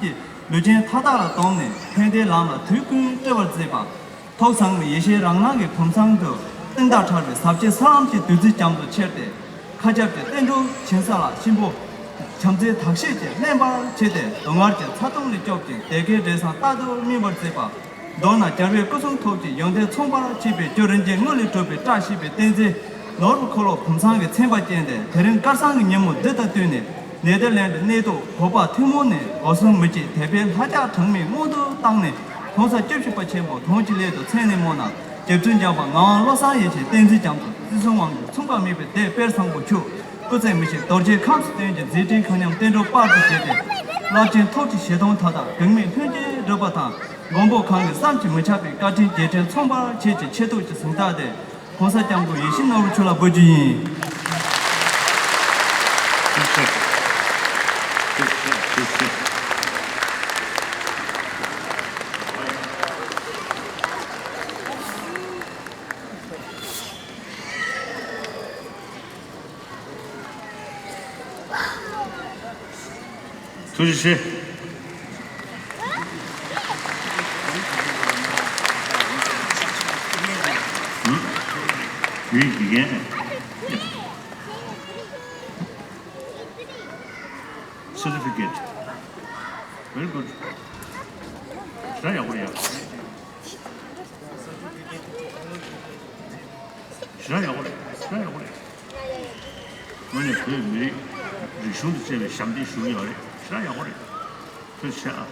གྱིས་ལུས་ཅན་མཐའ་དག་ལ་བསྡོམས་ནས་ཕན་བདེའི་ལམ་ལ་དུས་ཀུན་སྤྲོ་བར་མཛད་པ། ཐོག་ཚང་མའི་ཡེ་ཤེས་རང་སྣང་གི་བུམ་ཚང་དུ་གཏིང་མཐའ་བྲལ་བའི་ཟབ་ཆོས་ས་ལམ་གྱི་བདུད་རྩི་རྒྱ་མཚོ་ཁྱེར་ཏེ། མཁའ་ཁྱབ་ཀྱི་བསྟན་འགྲོ་བྱིན་ས་ལ་གཤིན་པོ། བྱམས་བརྩེའི་དག་ཤེས་ཀྱིས་བརླན་པར་བྱས་ཏེ་སྡུག་བསྔལ་གྱི་ཚ་གདུང་ལས་སྐྱོབ་ཅིང་བདེ་དགེའི་འབྲས་བཟང་རྟག་ཏུ་སྨིན་པར་མཛད་པ། མདོར་ན་རྒྱལ་བའི་སྐུ་གསུང་ཐུགས་ཀྱི་ཡོན་ཏན་མཚུངས་པར་མཆིས་པའི་རྒྱུ་རིན་ཆེན་དངུལ་ལས་གྲུབ་པའི་བཀྲ་ཤིས་པའི་བསྟན་འཛིན། ནོར་བུ་འཁོར་ལོ་བུམ་ཚང་གི་མཚན་པ་ཅན་དེ་དེ་རིང་དཀར་བཟང་གི་ཉིན་མོ་འདི་དང་བསྟུན་ནས་ནེ་དར་ལེན་ཌི་གནས་ཐོག་བོད་པ་ཐུན་མོང་ནས་སྒོ་གསུམ་མི་གཅིག་དད་པའི་ལྷ་ལྕགས་གྲངས་མེད་སྔོན་དུ་བཏང་ནས་༸གོང་ས་བཅུ་བཞི་པ་ཆེན་པོ་དོན་གྱི་སླད་དུ་མཚན་ནས་སྨོས་ན་རྗེ་བཙུན་འཇམ་དཔལ་ངག་དབང་བློ་བཟང་ཡེ་ཤེས་བསྟན་འཛིན་རྒྱ་མཚོ་སྲིད་གསུམ་དབང་སྒྱུར་མཚུངས་པ་མེད་པའི་སྡེ་དཔལ་བཟང་པོ་མཆོག་སྐུ་ཚེ་མི་ཤིགས་རྡོ་རྗེ་ཁམས་སུ་བརྟན་ཅིང་མཛད་འཕྲིན་མཁའ་མཉམ་བསྟན་འགྲོར་དཔལ་དུ་བརྒྱུད་དེ་རླབས་ཆེན་ཐུགས་ཀྱི་བཞེད་དོན་མཐའ་དག་འགག་མེད་ལྷུན་གྱིས་གྲུབ་པ་དང་མགོན་པོ་གང་གི་བསམ་གྱིས་མི་ཁྱབ་པའི་བཀའ་དྲིན་རྗེས་དྲན་མཚུངས་པར་བྱེད་ཀྱི་ཆེ་ཐུགས་ཀྱི་གཟེངས་རྟགས་དེ། ༸གོང་ས་༸སྐྱབས་མགོན་ཡིད་བཞིན་ནོར་བུ་མཆོག་ལ་འབུལ་རྒྱུ་ཡིན། ཐུགས་རྗེ་ཆེ། ཡུལ་དགེ་རྒན། Certificate. Very good. ཞེ་དྲག་ཡག་པོ་རེད། ཞེ་དྲག་ཡག་པོ་རེད། ཞེ་དྲག་ཡག་པོ་རེད། དངོས་གནས་བོད་མི་རིགས་རིག་གཞུང་དང་བཅས་པའི་ཞབས་འདེགས་ཞུ་གི་ཡོད་རེད། ཞེ་དྲག་ཡག་པོ་རེད། ཐུགས་རྗེ་ཆེ་ཨ།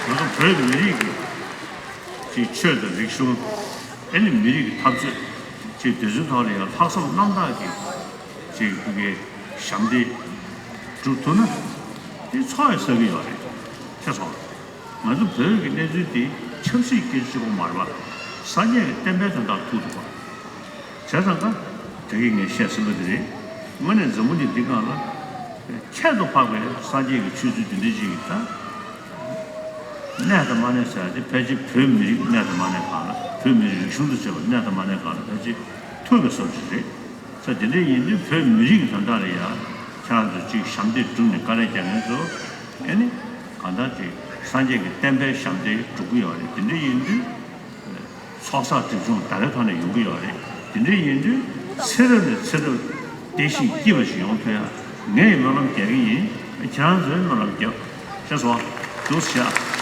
ང་ཚོ་བོད་མི་རིགས་ཀྱི་ཅིག་ཆོས་དང་རིག་གཞུང་། ཨ་ནི་མི་རིགས་ཀྱི་འཐབ་རྩོད་ཅིག་དེ་ཚོའི་ཐོག་ལ་ཡང་ལྷག་བསམ་རྣམ་དག་གིས་ཅིག་ཕ་གིའི་ཞབས་འདེགས་སྒྲུབ་ཐུབ་ན་དེ་ཚོགས་ཡང་བསགས་ཀྱི་ཡོད་རེད། ཤེས་སོང་། ང་ཚོ་བོད་ཀྱི་གནས་ཚུལ་འདི་ཆབ་སྲིད་སྐད་ཆ་གཅིག་པོ་མ་རེད་པ། སངས་རྒྱས་ཀྱི་བསྟན་པའི་དོན་དག་ཐུག་འདུག་པ། བྱས་ཙང་ཀ་དེ་གིས་ངས་བཤད་ཟིན་པ་དེ་རེད། དངོས་གནས་འཛམ་བུ་གླིང་འདི་སྒང་ལ་ཁྱད་དུ་འཕགས་པའི་སངས་རྒྱས་ཀྱི་ཆོས་ཚུལ་འདི་འདྲ་ཅིག་གི་ད་གནས་དང་མ་གནས་ཟེར་ཡ་དེ་ཕལ་ཆེར་བོད་མི་རིགས་གནས་དང་མ་གནས་སྒང་ལ་བོད་མི་རིགས་རིག་གཞུང་དང་བཅས་པ་གནས་དང་མ་གནས་སྒང་ལ་ཕལ་ཆེར་ཐུག་པའི་བཟོ་ཅིག་རེད། ས་དེ་འདྲ་ཡིན་དུས་བོད་མི་རིགས་ཀྱི་དོན་དག་ལ་ཡ་ཁྱེད་རང་ཚོ་གཅིག་ཞབས་འདེགས་བསྒྲུབས་ནས་བཀའ་ལན་རྒྱག་མཁན་ཚོ་ཨེ་ནི་གང་ལྟར་ཅིག་སངས་རྒྱས་ཀྱི་བསྟན་པའི་ཞབས་འདེགས་སྒྲུབ་ཀྱི་ཡོད་རེད། དེ་འདྲ་ཡིན་དུས་ཚོགས་བསགས་སྒྲིབ་སྦྱོང་ཟླ་བའི་ཐོག་ནས་ཡོང་གི་ཡོད་རེད། དེ་འདྲ་ཡིན་དུས་ཚེ་རབས་ནས་ཚེ་རབས་བདེ་ཞིང་སྐྱིད་པ་ཞིག་ཡོང་ཐུབ་ཡ་ངས་ཡི་སྨོན་ལམ་རྒྱག་གི་ཡིན། ཁྱེད་རང་ཚོས་སྨོན་ལམ་རྒྱབ། ཤེས་སོང་། འདུག་སེ་བྱ།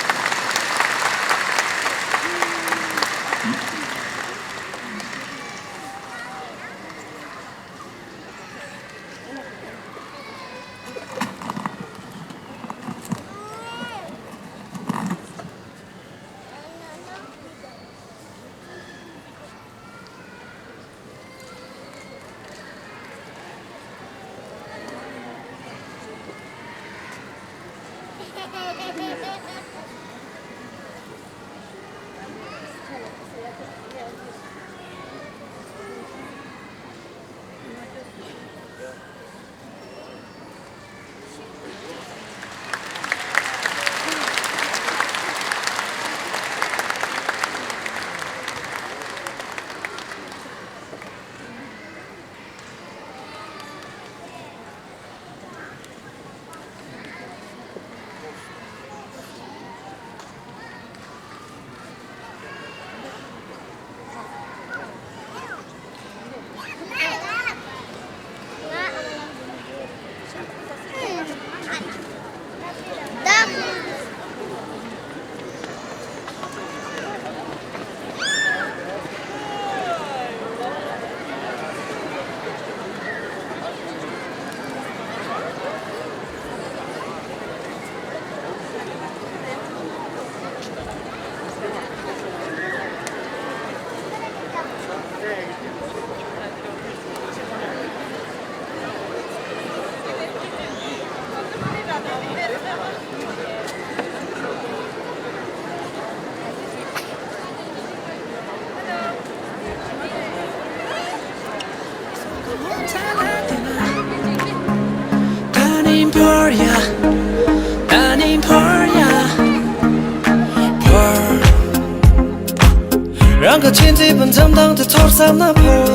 རང་གི་ཆེས་མཛེས་པའི་འཛུམ་མདངས་དེ་ཚོར་བསམ་ན་འཕུར།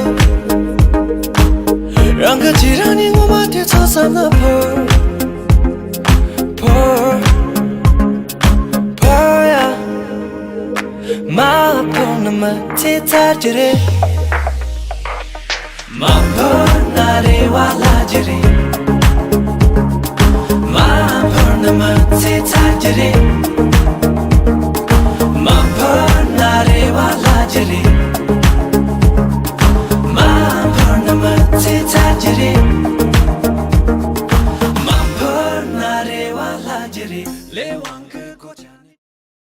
རང་གི་ཅི་རང་ཉིད་ངོ་མ་དེ་ཚོར་བསམ་ན་འཕུར། འཕུར། འཕུར་ཡ། མ་འཕུར་ན་མི་ཚེ་ཚར་གྱི་རེད། མ་འཕུར་ན་རེ་བ་བརླག་གི་རེད། མ་འཕུར་ན་མི་ཚེ་ཚར་གྱི་རེད། མ་འཕུར་ན་རེ་བ་བརླག་གི་རེད། མ་འཕུར་ན་མི་ཚེ་ཚར་གྱི་རེད། མ་འཕུར་ན་རེ་བ་བརླག་གི་རེད། ལས་དབང་གིས།